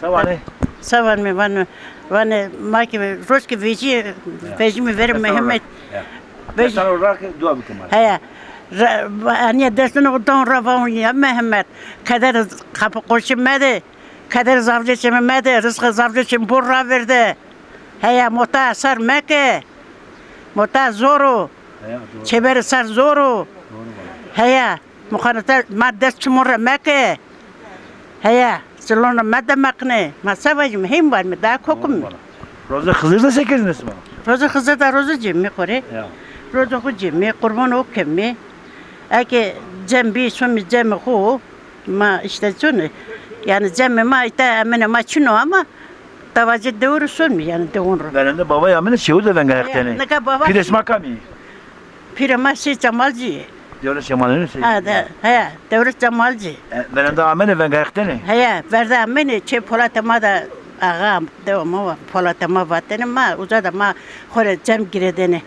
Se vanê? Se vanê, vanê, vanê, ma ke roz ke vecî, vecîme verê Mehmet. Ya. Vecî. Mesela ra ke dua bike ma rê. Heya. Ra, anîya destûnê xo dano ra, vano ya Mehmet, keder qapı qoşî mede, keder zaf lê çê mi mede, rizqê zaf lê çê mi bol ravêrde. Heya, mota sar meke. Mota zor o. Heya, doğru. Çêverê sar zor o. Doğru vano. Heya. Muxanete ma dest çimon ra meke. Heya, zilon ra medemeqne. Ma se vajîme, hên vanîme, daha kokim. Roze Xizir de se kerdêne sima? Roze Xizir de roze cêmê xo rê. Ya. Roze xo cêmê, qurban o kemê. Eke cem bî, somî cemê xo. Ma îşte çone. Yanî cemê ma îta emene ma çin o ama tavacê dewir sonîme, yanî dewon ro. Verende bavay amene, şêwir de venga Heq danê. Nika bava. Pîrê sima kam î? Pîrê ma Sey Cemalcî yê. Dewlet Cemalcî, Sey. Ha, de, he, Dewlet Cemalcî. E, verende amene venga Heq danê? Heya, verde amene, çê Polatê ma de axa, dewa ma wa, Polatê ma vatene ma, uca de ma xo rê cem girêdêne,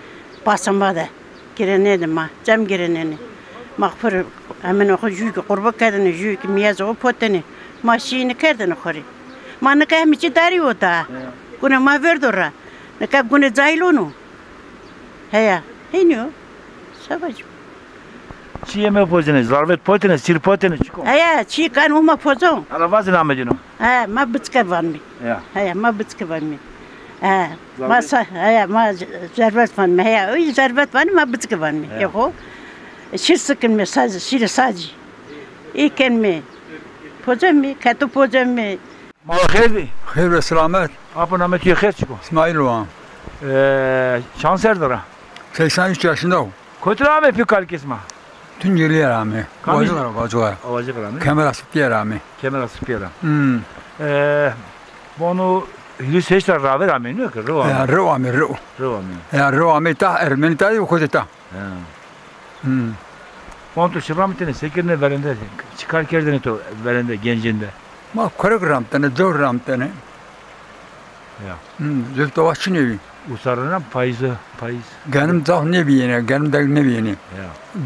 pasê ma de girênêne ma, cem girênêne. Ma xo rê amene xo jûyê ke qurbe kerdêne, jûyê ke mîyazê xo potêne, ma şîyêne kerdêne xo rê. Ma nika hemî çî darî o da. Heya. Gune ma verdo ra. Nika gune cayîlon o. Heya, hênî yo. Se vajî. Çîyê me pozenê, zarvet potêne, sîr potêne, çik o? Heya, çî kan huma pozon. Ala vazê namê cîno. He, ma biçike vanmê. Ya. Heya, ma biçike vanmê. He, ma sa-, heya, ma z-, zerbet vanmê. Heya, oy zerbet vanmê, ma biçike vanmê. Heya. Ê xo. Şîr sikinmê, saz, şîrê sazî. Ê kenmê. Pozenmê, keto pozenmê. Ma xêr dî? Xêr ve selamet. Apo, namê tu yê xêr, çik o? İsmail o. E, çand ser de ra? Seksen üç yaşında o. Kotî ra amê pî kalikê sima? Tunceli ra amê. Kamî? Ovacık ra, Ovacık ra. Ovacık ra amê. Kemer Asıklı'ya ra amê. Kemer Asıklı'ya ra. Hmm. E, vano hîris heşt ra raver amê, nîyo ke, rew amê. Ya, rew amê, rew. Rew amê. Ya, rew amê ta, Ermeni ta, o kotî ta. Ha. Hmm. Vanto şi ramtêne, se kerdêne verende? Çi kar kerdêne to verende, gencênde? Ma kurek ramtêne, cewr ramtêne. Ya. Hmm, zifte wa çinê bî. Usarena payîz, payîz. Genim zaf nêbîyêne, genim deg nêbîyêne. Ya.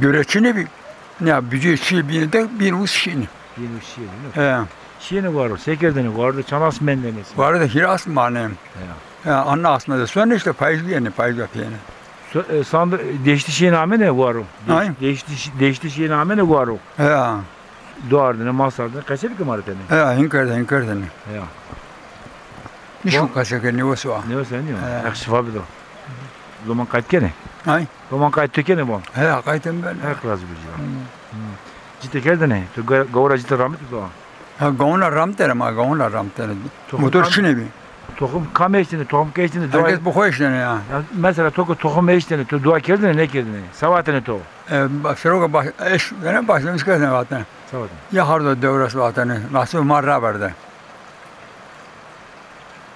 Göre çinê bî. Ya, bicê çî bîyêne deg, bîyêne us şîyêne. Bîyêne us şîyêne, nîyo ke? He. Şîyêne waro, se kerdêne? Waro de çand asm mendêne? Waro de hîris asm manê. Ya. Ya, ana asme de sonê, îşte payîz bîyêne, payîz bîyêne. So-, e, sandı, deştî şîyêne amêne waro. Ay. Deştî, deştî şîyêne amêne waro. Ya. Duardêne, ma sardêne, qesey bike ma rê tenê. Ya, hên kerdêne, hên kerdêne. Ya. Nişon qesey ke nêwes wa. Nêwes wa, nîyo. Ya. Heq şîfa bido. Doman qayt kenê? Ay. Doman qayt to kenê bon? Heya, qaytê mi benê. Heq razî bo ci ra. Hmm. Hmm. Cite kerdêne? To ga-, gawura cite ramitê to a? Ha, gawuna ramtêne ma, gawuna ramtêne. Motor çinê bî. Toxum kam eştêne, toxum ke eştêne, dua. Herkes bi xo eştêne ya. Ya, mesela to ke toxum eştêne, to dua kerdêne, nêkerdêne? Se vatêne to? E, ba-, seroka baş-, eştêne, başlamış kerdêne vatêne. Se vatêne? Ya hardo dewres vatêne, nasip ma raverde.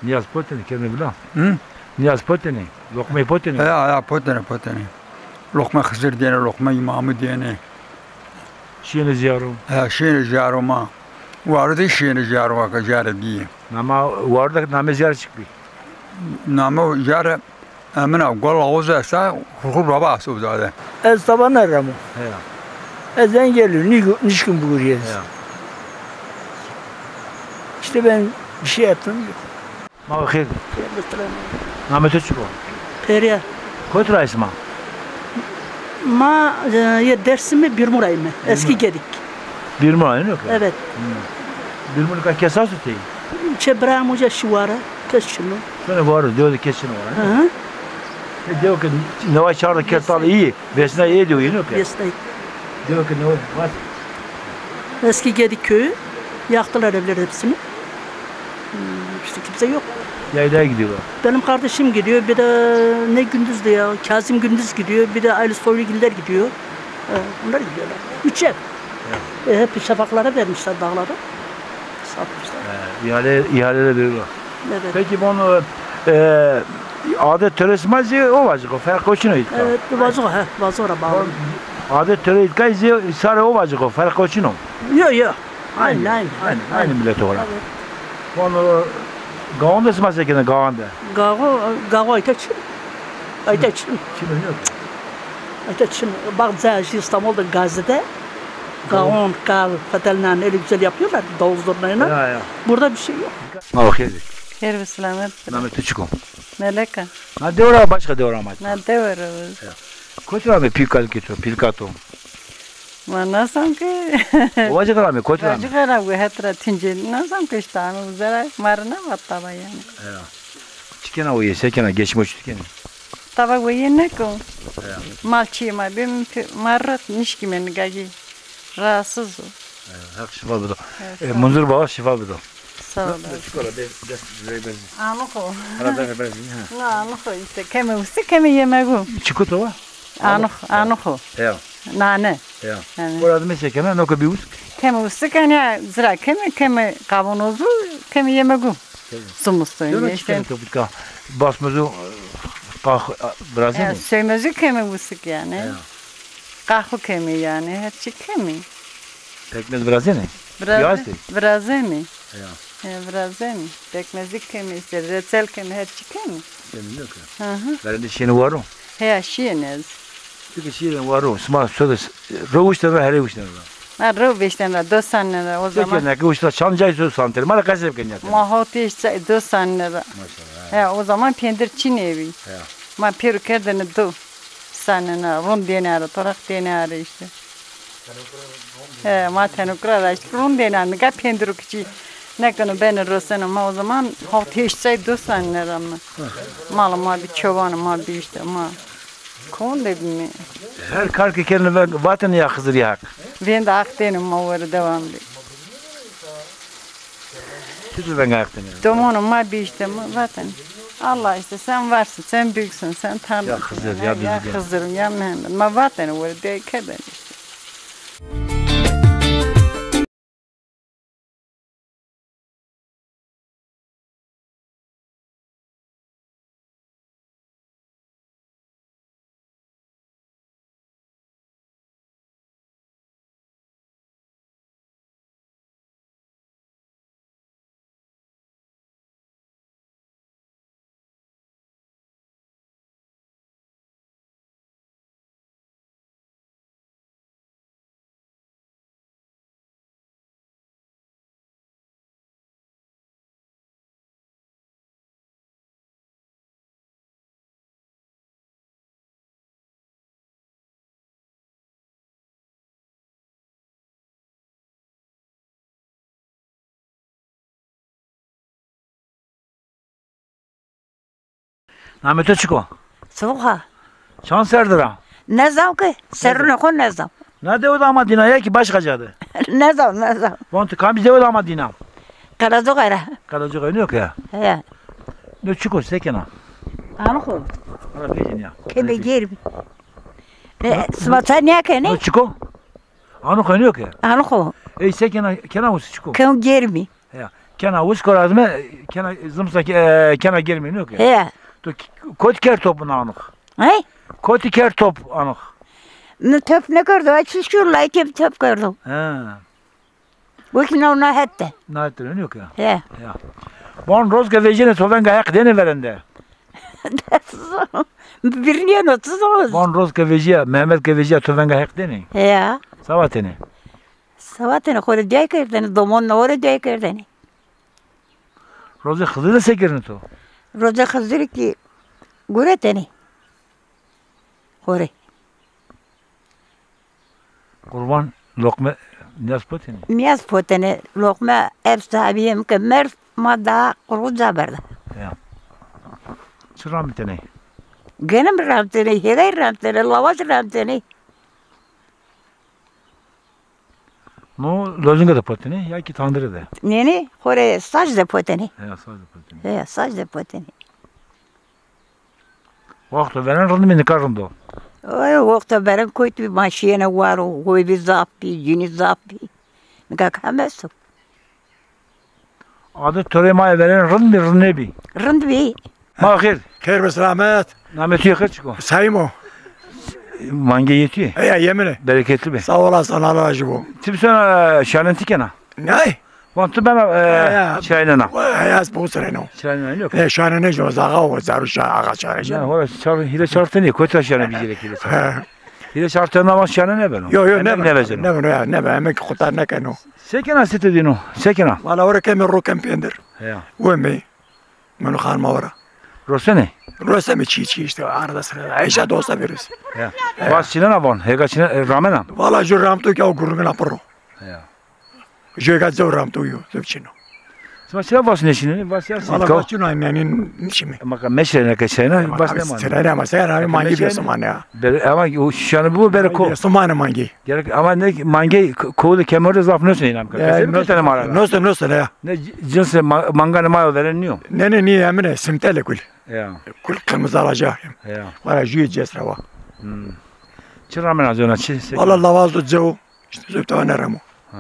Nîyaz potêne, kerdêne vila? Hı? Nîyaz potêne, loqmey potêne? Ya, ya, potêne, potêne. Loqmê Xizir dêne, loqmê Îmamî dêne. Şîyêne zîyaro? Ya, şîyêne zîyaro ma. Waro de şîyêne zîyaro wa ke zîyare dîye. Nama waro de namê zîyare çik bî? Namê zîyare Emina Gol Ağuz esta, Hurhur Baba esta uca de. Ez taba nêremo. Heya. Ez engelli, nî-, nişkîm bigurî ez. Heya. İşte ben bir şey yaptım. Ma xêr. Namê to çik o? Periya. Kotî ra yê sima? Ma, e, yê Dersimî, Bîrmû ra yîme. Eski Gedik. Bîrmû ra yîne ke? Evet. Hmm. Bîrmû nika kes esto tey? Çê bira mi uca şî ware, kes çin o. Şonê ware, dewe de kes çin o ware. Hı hı. E, dewe ke neway çar de kerd talê î, vêsnayê ê dewe yîne ke? Vêsnayê. Dewe ke neway vas. Eski Gedik köyü, yaktılar evlerin hepsini. Hmm, işte kimse yok. Yaylaya gidiyorlar. Benim kardeşim gidiyor, bir de ne Gündüz diyor, Kazım Gündüz gidiyor, bir de Ali Soylu Güller gidiyor. E, Bunlar gidiyorlar. Üç ev. E, hep şafaklara vermişler dağları. Satmışlar. E, ihale, ihale de veriyorlar. Evet. Peki bunu, e, adet töresi ma zî o vaciko, ferq o çin o îtka. Evet, bu vaciko, he, vaciko ra bağlı. Adet töre îtka zî sare o vaciko, ferq o çin o. Yok, yok. Aynı, aynı, aynı, aynı millet olarak. Evet. Vano, gawon de sima se kena, gawon de? Gawo, gawo ayta çin. Ayta çin. Çin yok. Ayta çin. Bak, ze-, şey, İstanbul'da Gazi'de gawon, kav, fetelnen öyle güzel yapıyorlar ki davul zurnayla. Ya, ya. Burada bir şey yok. Ma xêr. Xêr ve selamet. Namê tu çik o? Meleka. Na dewe ra, başka dewe ra ma? Na dewe ra. Ya. Kotî ra ame pîlka to, pîlka to? Ma nasam ki. Vacî qera mi, kotî ra mi? Vacî qera bu het ra tince. Nasam ki işte, ama uzera marına vatta ba yani. Ya. Çi kena o ye, se kena, geçmiş çi kena? Tava o ye neko. Ya. Mal çi ma, bim pi-, marrat nişkîme nigagî. Rahatsız o. Ya, Hak şifa bido. Evet, E, sağ ol. Munzur baba şifa bido. Sağ ol. Çikola be, dest, be, be. Anıko. Hala be, be, ha. Na, anıko işte. Keme usi, keme yemegu. Çiko to va? Anık, anıko. Ya. Nane. Ya. Yani. Ora de mesela keme, no ke bir usk. Keme usi kene, zira keme, keme kavanozu, keme yemegu. Keme. Sumustu. Yo, işte. Çikene to bitka. Basmazı, kah, biraz. Ya, ne? Söymezü keme usik yani. Ya. Qahwe kemî yani, her çi kemî. Pekmez virazenî? Viraze-, virazenî. Ya. He, virazenî. Pekmezî kemî, işte, reçel kemî, her çi kemî. Kemî yok ya. Hı hı. Verende şiyene waro? Heya, şiyene ez. Peki şiyene waro, sima sodes, ro uşten ra, here uşten ra? Ha, ro beşten ra, do sanne ra, o zaman. Peki, ne ki uşta çan cay so santer, ma ra qeseb kenî. Ma hot iş cay do sanne ra. Maşallah. He, o zaman pendir çin evi. He. Ma pêro kerdene do. Sanena, rûn dêne ra, toraq dêne ra işte. He, ma tenukura ra işte, rûn dêne, nika pendiru kiçî. Nekeno bene roseno, ma o zaman hawt heşt say do sanena ra mi. Mala ma bî, çobanê ma bî işte, ma. Kon de bîme. Her kar ke kenê ve-, vatene ya Xizirî Haq. Vênde Haq dêne ma were devam bî. Çitur venga Haq dêne? Domonê ma bî işte, ma vatene. Allah işte, sen varsın, sen büyüksün, sen Tanrısın. Ya Xizir, ya, ya Xizir, ya Mehmet. Ma vatene were, de kerdene işte. Namê to çik o? Sivoxa. Çand serre der a? Nezam ki, serrunê xo nezam. Na dewe de ama dîna ya ki başka ca de? Nezam, nezam. Von tu kamî dewe de ama dîna? Qelacoxe ra. Qelacoxe nîyo ke? He. No çik o, se kena? Anıko. Hala pejin ya. Keme germî. Ne, sima ça nîya kenê? No çik o? Anıko nîyo ke? Anıko. Ey se kena, kena usi çik o? Kena germî. Ya. Kena usko razme, kena zimsa ke, e, kena germî nîyo ke? He. To k-, kotî kerd top anık? He? Kotî kerd top anık? Ne top ne kerdo? Ay çiş kerd, layke top kerdo. He. Wekî na, na het de. Na het de, nîyo ke? He. Ya. Von roz ke vejîyêne to venga Heq dêne verende? Birnîyeno, çi zon? Von roz ke vejîya, Mehmet ke vejîya to venga Heq dêne? He ya. Se vatêne? Se vatêne, xo rê duay kerdêne, domonê xo rê duay kerdêne. Rozê Xizirî de se kerdêne to? Rozê Xizirî kî guretêne xo rê. Qurban loqme nîyaz potêne? Nîyaz potêne, loqme eb sahibî hem ke merd, ma daha qurban ca berda. Ya. Çi ramtêne? Genim ramtêne, hêray ramtêne, lawaş ramtêne. No lozinga de potenê ya ki tandire de? Nê, nê, xo rê sac de potenê. He, sac de potenê. He, sac de potenê. Wexto veren rind bî, nika rind o? Oy, wexto veren kotî bî, ma şîyêne war o, hoy bî zaf bî, cinî zaf bî. Nika ke hem esto. Ade torê ma yê verên rind bî, rind nêbî? Rind bî. Ma xêr. Xêr be selamet. Namê tu yê xêr çik o? Sayîm o. Mangê yê tu yê? Heya, yê min ê. Bereketli bê. Sağ olasın, Allah razı bo. Ti bisona şanentî kena? Ney? Van tu bena, e, heya, çiraynena. Heya, ez bo sireno. Çiraynena yok. E, şanene jo, zaga o, zaru şa, aga çare. Ya, hora çar, hîre çar tenî, kota şane bir gerek hîre çar. He. Hîre çar tenî ama şane ne beno? Yo, yo, ne beno, ne beno, ya, ne beno, emek kutar ne keno. Se kena site dîno? Se kena? Valla ora keme ro kem pêndir. Ya. Wemê. Meno xanima ora. Rosene? Roseme çî çî işte arada sırada. Eşa dosta veririz. Ya. Vas çinena von, hega çine, e, ramena? Valla ju ramto ki o gurungina piro. Ya. Ju hega zew ramto yo, zew çino. Sima çira vas neşineni? Vas ya. Valla vas çino, yani, nişimi. Ama ka meşre ne ke çayna, vas ne man. Sırayla ama sen abi mangi bir suman ya. Ama o şanı bu bere ko. Suman mangi. Gerek ama ne mangê ko-, kowde kemerde zaf nose inam ka. Ya, nose, nose, nose ya. Ne c-, cinse ma-, mangane ma veren niyo. Ne, ne, niye emine simtele kul. Ya. Kul kırmızı alaca. Ya. Valla jüye ces rawa. Hmm. Çi ramena zona çi? Valla lavaz do ceu. İşte zöpte ne ramo. Ha.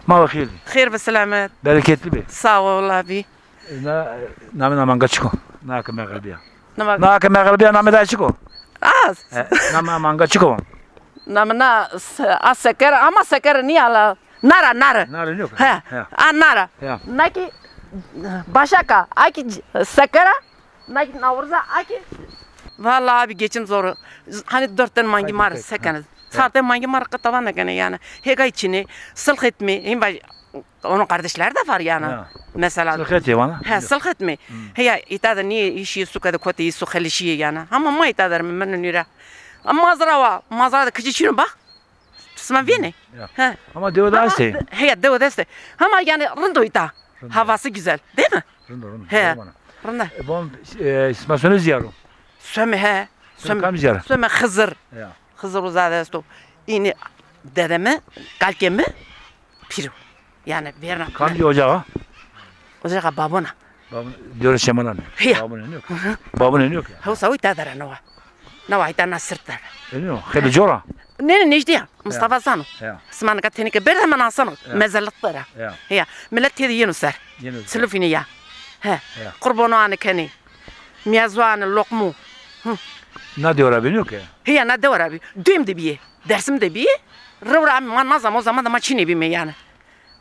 Ma xêr. Xêr be selamet. Bereketli be. Sağ ol abi. Na, namê na manga çik o? Na ke mexribî ya. Na ke mexribî ya namê da çik o? Az. E, namê manga çik o? Namê na s-, a seker, ama seker nîya la. Nara, nara. Nara yok. He. He. A nara. He. Na ki başaka, a ki sekera, na ki navrza, a ki. Vallahi abi geçim zor. Hani dört tane mangi mar sekene. Çar tane mangi mar qe tavan nekene yani. Hêgay çinê, silxetmê, hîn vaj, onun kardeşler de var yani. Ha. Mesela. Silxetê vana? He, silxetmê. Hmm. Heya, îta de niye işi suke de kote îsu xelişiye yani. Ama ma îta de mi, mi nîra. Ama mazra wa, mazra de kici çino bak. Sima vînê. Ya. He. Ama dewe de estê. Heya, dewe de estê. Ama yani rind o îta. Rind o. Havası güzel, değil mi? Rind o, rind o. He. Rind o. E, bon, e, sima sone ziyaro? Some, he. Some. Kam ziyaro? Some Xizir. Ya. Xizir uza de esto. Îni dedemi, kalkemi, pîro. Yani verna. Kam di ocağa? Ocağa babona. Babon, diyor Şemalan. Ya. Babon yok. Hı hı. Babon yok ya. Hewsa wî ta dere newa. Newa îta na sirt dere. Eno, xeylê cora? Ne, ne, nejdî ya. Mustafa zano. Ya. Sima nika tenike berde, ma nasano. Ya. Mezellik dere. Ya. Ya. Millet têde yeno ser. Yeno ser. Silufîne ya. He. Ya. Qurbano ane kenê. Mîyazo ane loqmo. Hı. Na dewe ra bî, yok ya. Heya, na dewe ra bî. Duyum de bîye. Dersim de bîye. Rew ra ma nazam, o zaman da ma çinê bîme yani.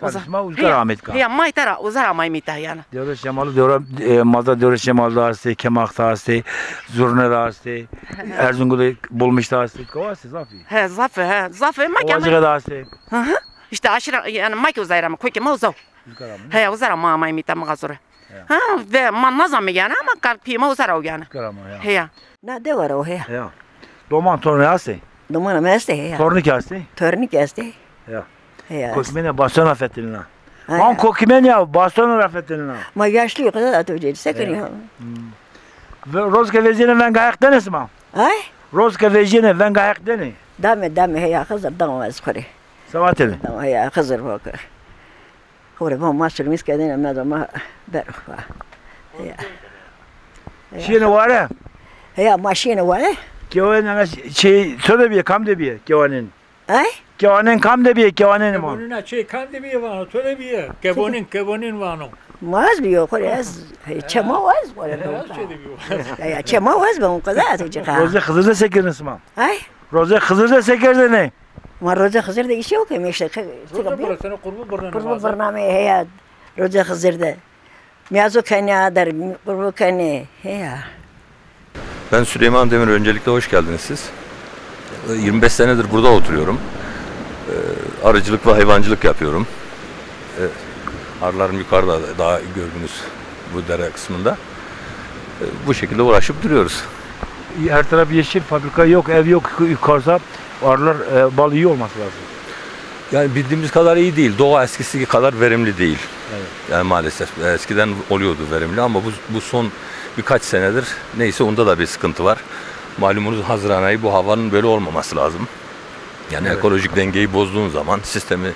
Tabii, sima uza ra ameyî ka. Ya, ma îta ra, uza ra ameyîme îta yani. Dewrêş Cemalî, dewra, e, mazda Dewrêş Cemalî de estê, Kemax de estê, Zurne de estê, Erzingul de, Bulmiş de estê. Ka estê, zaf î. He, zaf î, he, zaf î, ma ki. Ovacık de estê. Hı hı. İşte aşira, yani ma ki uza ra ameyîme, kokê ma uza o. Uza ra ameyîme. He, uza ra ma ameyîme îta, mixazore. Ya. Ha, ve ma nazame yani ama kalk pîyê ma uza ra o yani. Uza ra ma ya. Heya. Na dewe ra o heya. Ya. Doman tornî estê? Domana mi estê, heya. Tornî ki estê? Tornî ki estê. Ya. Heya. Kokîmenî ya baston ra fetelîna. Ha, ya. An kokîmenî ya baston ra fetelîna. Ma yaşlî yo, qeza da to cêrî, se kenî ya. Hmm. Ve roz ke vezîyêne venga Heq dêne sima? Ay? Roz ke vezîyêne venga Heq dêne? Dame, dame, heya, Xizir dame ez xo rê. Sewatêne. Dame, heya, Xizir vake. Xo rê va ma sulmîs kerdêne, meza ma bero va. Ya. Ya. Şîyêne ware? Heya, ma şîyêne ware. Kewanên ana şey, to de bîye, kam de bîye kewanên? Ay? Kewanên kam de bîye, kewanên ma? Kebonîna çê kam de bîye vano, to de bîye. Kebonîn, kebonîn vano. Ma ez bîyo, xo rê ez, çê ma waz, xo rê. He, ez çê de bîyo. Ya, ya, çê ma waz be, on qeza ez çê ka. Rozê Xizir de se kerdêne sima? Ay? Rozê Xizir de se kerdêne? Ma rozê Xizir de îşê o ke, îşte ke, qurbu birname, qurbu birname heya, rozê Xizir de. Mîyazo kenê, ader qurbu kenê heya. Ben Süleyman Demir, öncelikle hoş geldiniz siz. Yirmi beş senedir burada oturuyorum. Ee, arıcılık ve hayvancılık yapıyorum. Ee, arılarım yukarıda, daha gördünüz bu dere kısmında. Ee, bu şekilde uğraşıp duruyoruz. Her taraf yeşil, fabrika yok, ev yok, yukarıda arılar, e, bal iyi olması lazım. Yani bildiğimiz kadar iyi değil. Doğa eskisi kadar verimli değil. Evet. Yani maalesef. Eskiden oluyordu verimli ama bu, bu son birkaç senedir neyse onda da bir sıkıntı var. Malumunuz Haziran ayı, bu havanın böyle olmaması lazım. Yani ekolojik dengeyi bozduğun zaman, sistemi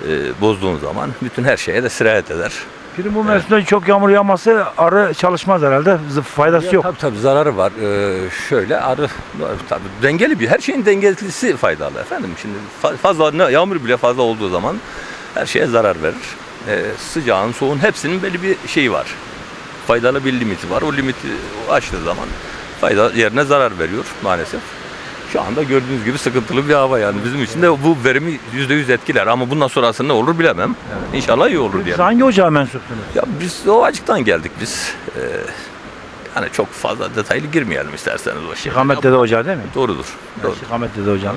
e, bozduğun zaman bütün her şeye de sirayet eder. Peki bu mevsimde çok yağmur yağması arı çalışmaz herhalde. Z- Faydası yok. Tabii tabii, zararı var. Ee, şöyle, arı tabii dengeli bir, her şeyin dengesi faydalı efendim. Şimdi fa- fazla ne- yağmur bile fazla olduğu zaman her şeye zarar verir. Ee, sıcağın, soğuğun hepsinin belli bir şeyi var. Faydalı bir limiti var. O limiti aştığı zaman fayda yerine zarar veriyor maalesef. Şu anda gördüğünüz gibi sıkıntılı bir hava yani. Bizim için de bu verimi yüzde yüz etkiler ama bundan sonrası ne olur bilemem. İnşallah iyi olur diyelim. Siz hangi ocağa mensupsunuz? Ya biz Ovacık'tan geldik biz. Ee, yani çok fazla detaylı girmeyelim isterseniz o şeye. Şihamet Dede Ocağı değil mi? Doğrudur. Doğru. Şihamet Dede Ocağı.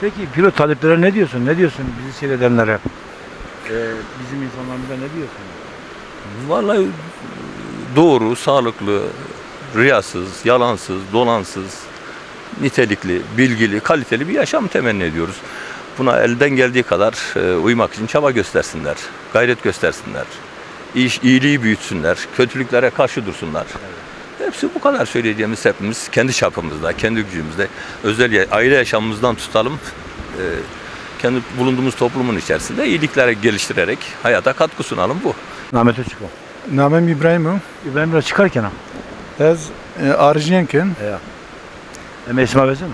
Peki Piro, taleplere ne diyorsun? Ne diyorsun bizi seyredenlere? Ee, bizim insanlarımıza ne diyorsun? Vallahi doğru, sağlıklı, riyasız, yalansız, dolansız, nitelikli, bilgili, kaliteli bir yaşam temenni ediyoruz. Buna elden geldiği kadar e, uymak için çaba göstersinler, gayret göstersinler. İş, iyiliği büyütsünler, kötülüklere karşı dursunlar. Hepsi bu kadar söyleyeceğimiz hepimiz kendi çapımızda, kendi gücümüzde, özel ya- aile yaşamımızdan tutalım, e, kendi bulunduğumuz toplumun içerisinde iyilikleri geliştirerek hayata katkı sunalım bu. Namê to çik o? Namê mi Îbrahîm o. Îbrahîm ra çi kar kena? Ez e, arjîyen ken. Eya. Emegê sima vezeno?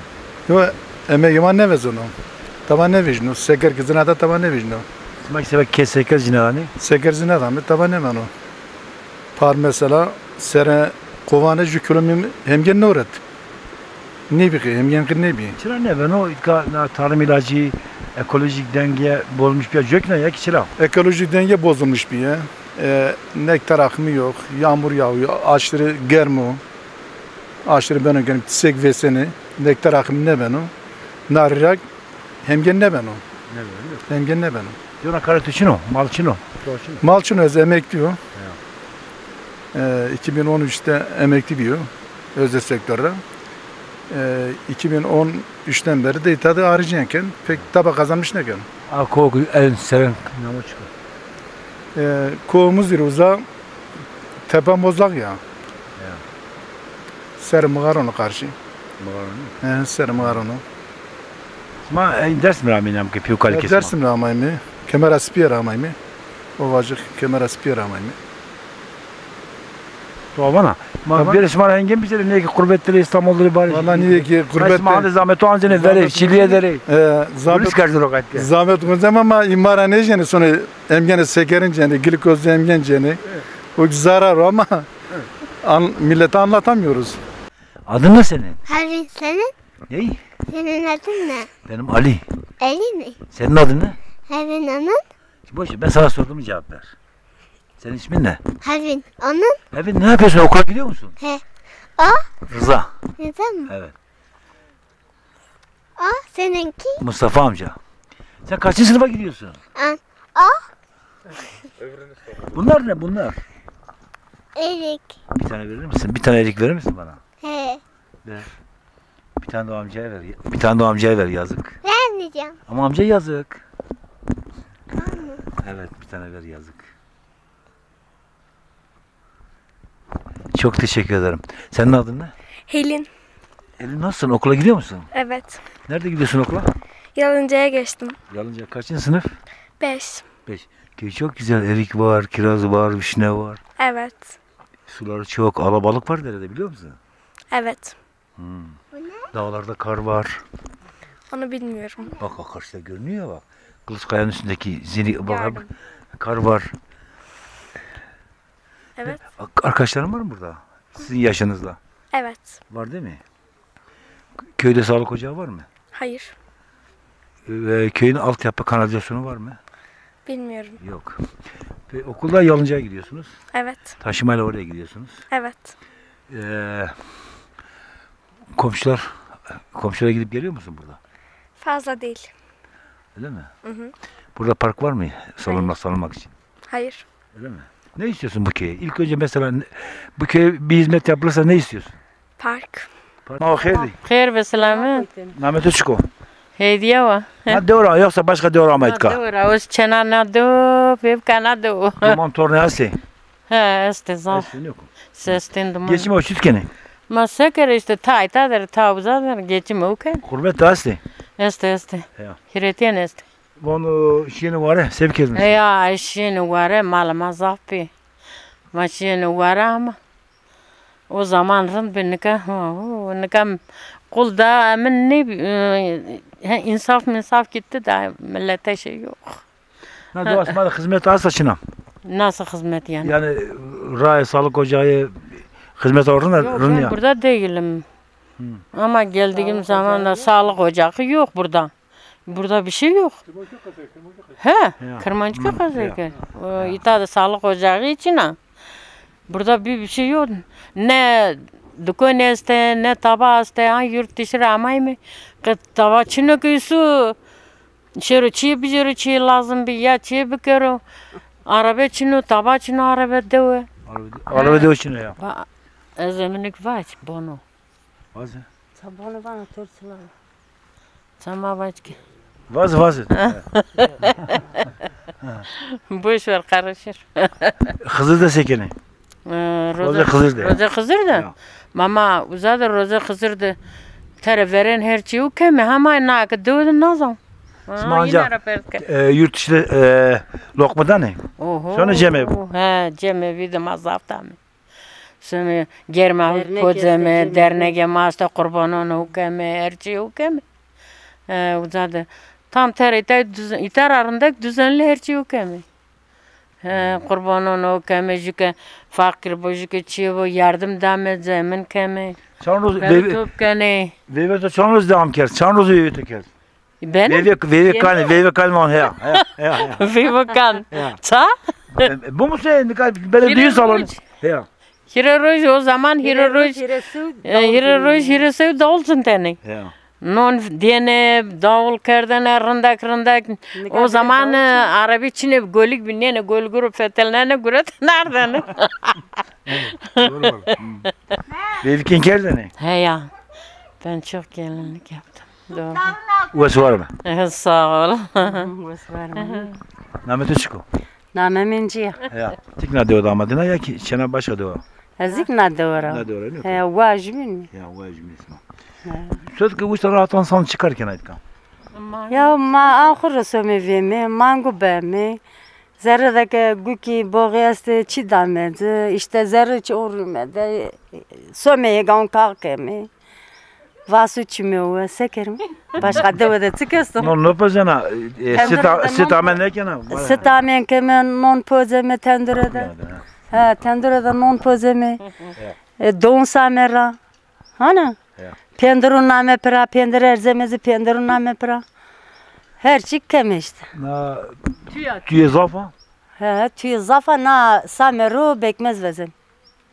Yo, emegê ma nêvezeno. Tama nêvejîno. Seker ki zî nêda, tama nêvejîno. Sima ki seba ke seker zî nêdanê? Seker zî nêdanê, tama nêmeno. Par mesela serê kovane ju kîlometre hemgên nêwret. Nêbî qey, hemgên qey nêbî. Çira nêbeno? Îtka na tarım ilacı, ekolojik denge bozulmuş bîya, cokna ya ki çira? Ekolojik denge bozulmuş bîye. E, nektar akımı yok, yağmur yağıyor, aşırı germ o. Aşırı beno germ, çiçek vesenê, nektar akımı nêbeno. Narî ra hemgên nêbeno. Nêbeno. Hemgên nêbeno. Yona karê tu çin o, mal çin o. Mal çin o, ez emekli yo. E, iki bin on üçte emekli bîyo, özel sektörde. E, iki bin on üçten beri de îta de arıcıyan ken, pek taba kazanmış nêken. A, ko en seren namo çik o? E, kovumuz bir uza, Tepe Mozak ya. Ya. Ser Mixarono karşı. Mixarono? He, ser Mixarono. Ma e, Dersim ra amînam ki piyo kali. E, kesma. Dersim ra amaymi. Kemera Spiye ra amaymi. Ovacık Kemera Spiye ra amaymi. To vana. Ma bêrê şima ra hengên bicerê, nê ki qurbet derê, Îstanbul derê, barê. Valla nê ki qurbet derê. Ma hande zameto ancêne verê, çilîye derê. E, zamet. Polis kerdin o qayt ke. Zamet gunzem ama îmara nêjêne, sonra emgene sekerin cêne, glikoz emgen cêne. O ki zarar o ama an, millete anlatamıyoruz. Adın ne senin? Hevin, senin? Ney? Senin adın ne? Benim Ali. Ali mi? Senin adın ne? Hevin, onun? Boş ver, ben sana sorduğumu cevap ver. Senin ismin ne? Hevin, onun? Hevin, ne yapıyorsun? Okula gidiyor musun? He. O? Rıza. Rıza mı? Evet. O seninki? Mustafa amca. Sen kaçıncı sınıfa gidiyorsun? An. O? Bunlar ne bunlar? Erik. Bir tane verir misin? Bir tane erik verir misin bana? He. Ver. Bir tane de o amcaya ver. Bir tane de o amcaya ver, yazık. Vermeyeceğim. Ama amca yazık. Tamam. Evet, bir tane ver, yazık. Çok teşekkür ederim. Senin adın ne? Helin. Helin, nasılsın? Okula gidiyor musun? Evet. Nerede gidiyorsun okula? Yalınca'ya geçtim. Yalınca kaçıncı sınıf? Beş. Beş. Köy çok güzel. Erik var, kiraz var, vişne var. Evet. Suları çok. Alabalık var derede, biliyor musun? Evet. Hmm. Dağlarda kar var. Onu bilmiyorum. Bak, bak, karşıda görünüyor ya, bak. Kılıçkaya'nın üstündeki zini, bak, gördüm. Kar var. Evet. Ar- Arkadaşların var mı burada? Sizin yaşınızda? Evet. Var değil mi? Köyde sağlık ocağı var mı? Hayır. Ve köyün altyapı kanalizasyonu var mı? Bilmiyorum. Yok. Ve okulda Yalınca'ya gidiyorsunuz. Evet. Taşımayla oraya gidiyorsunuz. Evet. Ee, komşular, komşulara gidip geliyor musun burada? Fazla değil. Öyle mi? Hı hı. Burada park var mı? Salınmak, hayır, salınmak için. Hayır. Öyle mi? Ne istiyorsun bu köye? İlk önce mesela ne- bu köye bir hizmet yapılırsa ne istiyorsun? Park. Park. Ma xêr dî. Xêr be, selamet. Namê to çik o? Hediye wa. Na dew ra yoksa başka dew ra amayî tika? Na dew ra, o çena na dew, pêvka na dew. Duman tornê estê? He, estê zaf. Estê, yok. Sestên duman. Geçim o çit kenê? Ma se kerê işte, tay ta der, ta uza der, geçim o ke. Qurbet de estê? Estê, estê. Ya. Hîretîyen estê. Vano şîyêne ware, se bikerîme? Ya, şîyêne ware, mala ma zaf bî. Ma şîyêne ware ama o zaman rind bî, nika, hu, nika qul da emin nêbî, e, he, însaf minsaf gitti da, milete şey yok. Na dewa sima de xizmet esta çin a? Nasıl hizmet yani? Yani raye, sağlık ocağı, xizmet o rind a? Yok, ben burada değilim. Ama geldiğim zaman da sağlık ocağı yok burada. Burada bir şey yok. He, Kırmancıköy kazayı. O, ita da sağlık ocağı için ha. Burada bir, bir şey yok. Ne dükkan este, ne taba este. Ha, yurt dışı ra amay mı? Kı taba çino ki su. Şero çiye bicero, çiye lazım bi ya çiye bikero. Arabe çino, taba çino, arabe dewe. Arabe, arabe dewe çino ya. Ba, ez eminik vaç bono. Vaze. Ça bono bana tor çila. Ça ma vaç ki. Vaze, vaze. Boş ver, karışır. Xizir de se kenê? E, Roze Xizir de. Roze Xizir de. Ya. Mama, uza de Roze Xizir de. Tere verên her çî û keme, hema na ke dewe de nazan. Sima anca, e, yurt dışı de, e, loqma danê? Oho. Sonra cemê. He, cemê vî de ma zaf dame. Sonra germa pozeme, dernege ma asta qurbanon û keme, her çî û keme. E, uza de. Tam tere ita, ita ra rindek düzenli her çî û keme. He, qurbanon o keme, jü ke faqîr bo, jü ke çî bo, yardım dame, zemin keme. Çand roz veyve, top kenê. Veyve to çand roz devam kerd? Çand roz veyve to kerd? Benim? Veyve, veyve kan, veyve kan van, heya, heya, heya, heya. Veyve kan. Heya. Ça? E, bu mu se, nika böyle düğün salonu? Heya. Hîre roj, o zaman hîre roj, hîre roj, hîre sew, e, hîre roj, hîre sew davul çintenê. Heya. Non diyene, davul kerdene, rindek rindek. O zaman, e, arebî çinê, golik binêne, goligû ro fetelnene, guret nerdene. Doğru var. Veyvikên kerdene? He ya. Ben çok gelinlik yaptım. Doğru. Wes war be. Sağ ol. Wes war be. Namê to çik o? Namê mi Încî ya. Ya, tik na dewe de amadina ya ki çêna başka dewe? Ez ik na dewe ra. Na dewe ra, ne? He, wa jümîn mi? Ya, wa jümîn sima. He. Söz ki usta rahat insan çıkar kena itka. Ya ma axur somê vême, mangu beme. Zerre de ke gukî boğî estê, çi dame ci, işte zerre çi orime de, somê yegan kağ keme. Vasu çimê we, se kerîme? Başka dewe de çik esto? Non no pezena, e, sita, sita me nêkena. Sita me keme, non pozeme tendure de. Ha, tendure de non pozeme. E, don same ra. Hana? Pendirun name pira, pendir erzeme zî pendirun name pira. Her çi keme işte. Na tüye zaf a? He, tüye zaf a, na same ro bekmez vezem.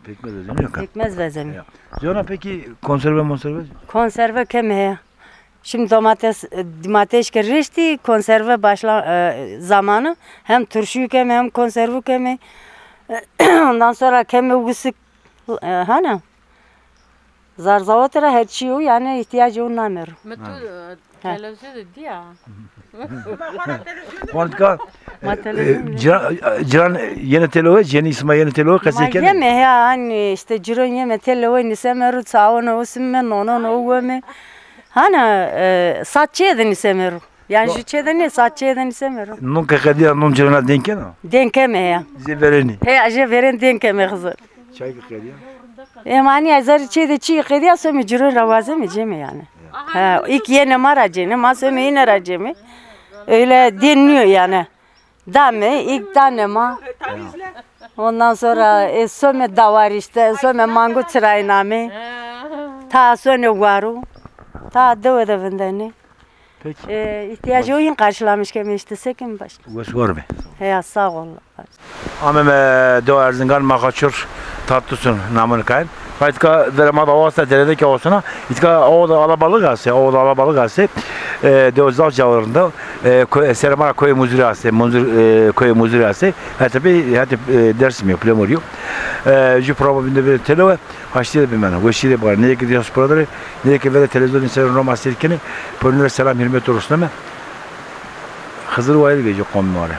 Pekmez vezemî yok ha. Pekmez vezemî. Ya. Zona peki konserve monserve? Konserve keme he. Şimdi domates, e, domates ke riştî, konserve başla, e, zamanı. Hem turşu keme hem konserve keme. Ondan sonra keme usik, e, hana? Zarzawatî ra her çî yo, yani ihtiyacê o namero. Mi tu, e, televîzyon de dîya. Wandika, e, cira-, ciran yene telowe, cênî sima yene telowe, qesey kenê? Yeme ya, hani işte ciron yeme telowe, niseme ru, çawono o sime, nonono o weme. Hana, e, sat çê de niseme ru. Yani jü çê de nê, sat çê de niseme ru. Non ke qedîya, non cirona dên kena? Dên keme ya. Jê verênî? He, jê verên dên keme Xizir. Çay ki qedîya? Ema hanî ez zerrî çê de çî qedîya, somê ciro ra wazeme cême yani. Ha, îk yenê ma ra cênê, ma somê îne ra cême. Öyle dên nîyo yani. Dame, îk danê ma. Ondan sonra, e, somê dawar işte, somê mangu çirayname. Ta sonê waru. Ta dewe de vindenê. Peki. E, ihtiyacı o yîn karşılamış keme işte, se keme başka. Wes war be. Heya, sağ ol. Ameme do Erzingan, Maxaçur, Tatlısun namını kayın. Faytka dere ma da o asta derede ke olsuna. İtka o da alabalık ase, o da alabalık ase. E, de o zaf cavrında, e, kö-, Seremara köyü muzuri ase, muzur, e, köyü muzuri ase. Hatta bir, hatta, e, Dersim yok, Plemur yok. E, ju prova binde bir telo. Haştîye de bimena, weşîye de bimena. Neyê ke diasporada rê, neyê ke verê televîzyonî ser Roma seyr kenê, ponî ra selam hîrmet û rusneme. Xizir wayîr vejî qomê ma rê.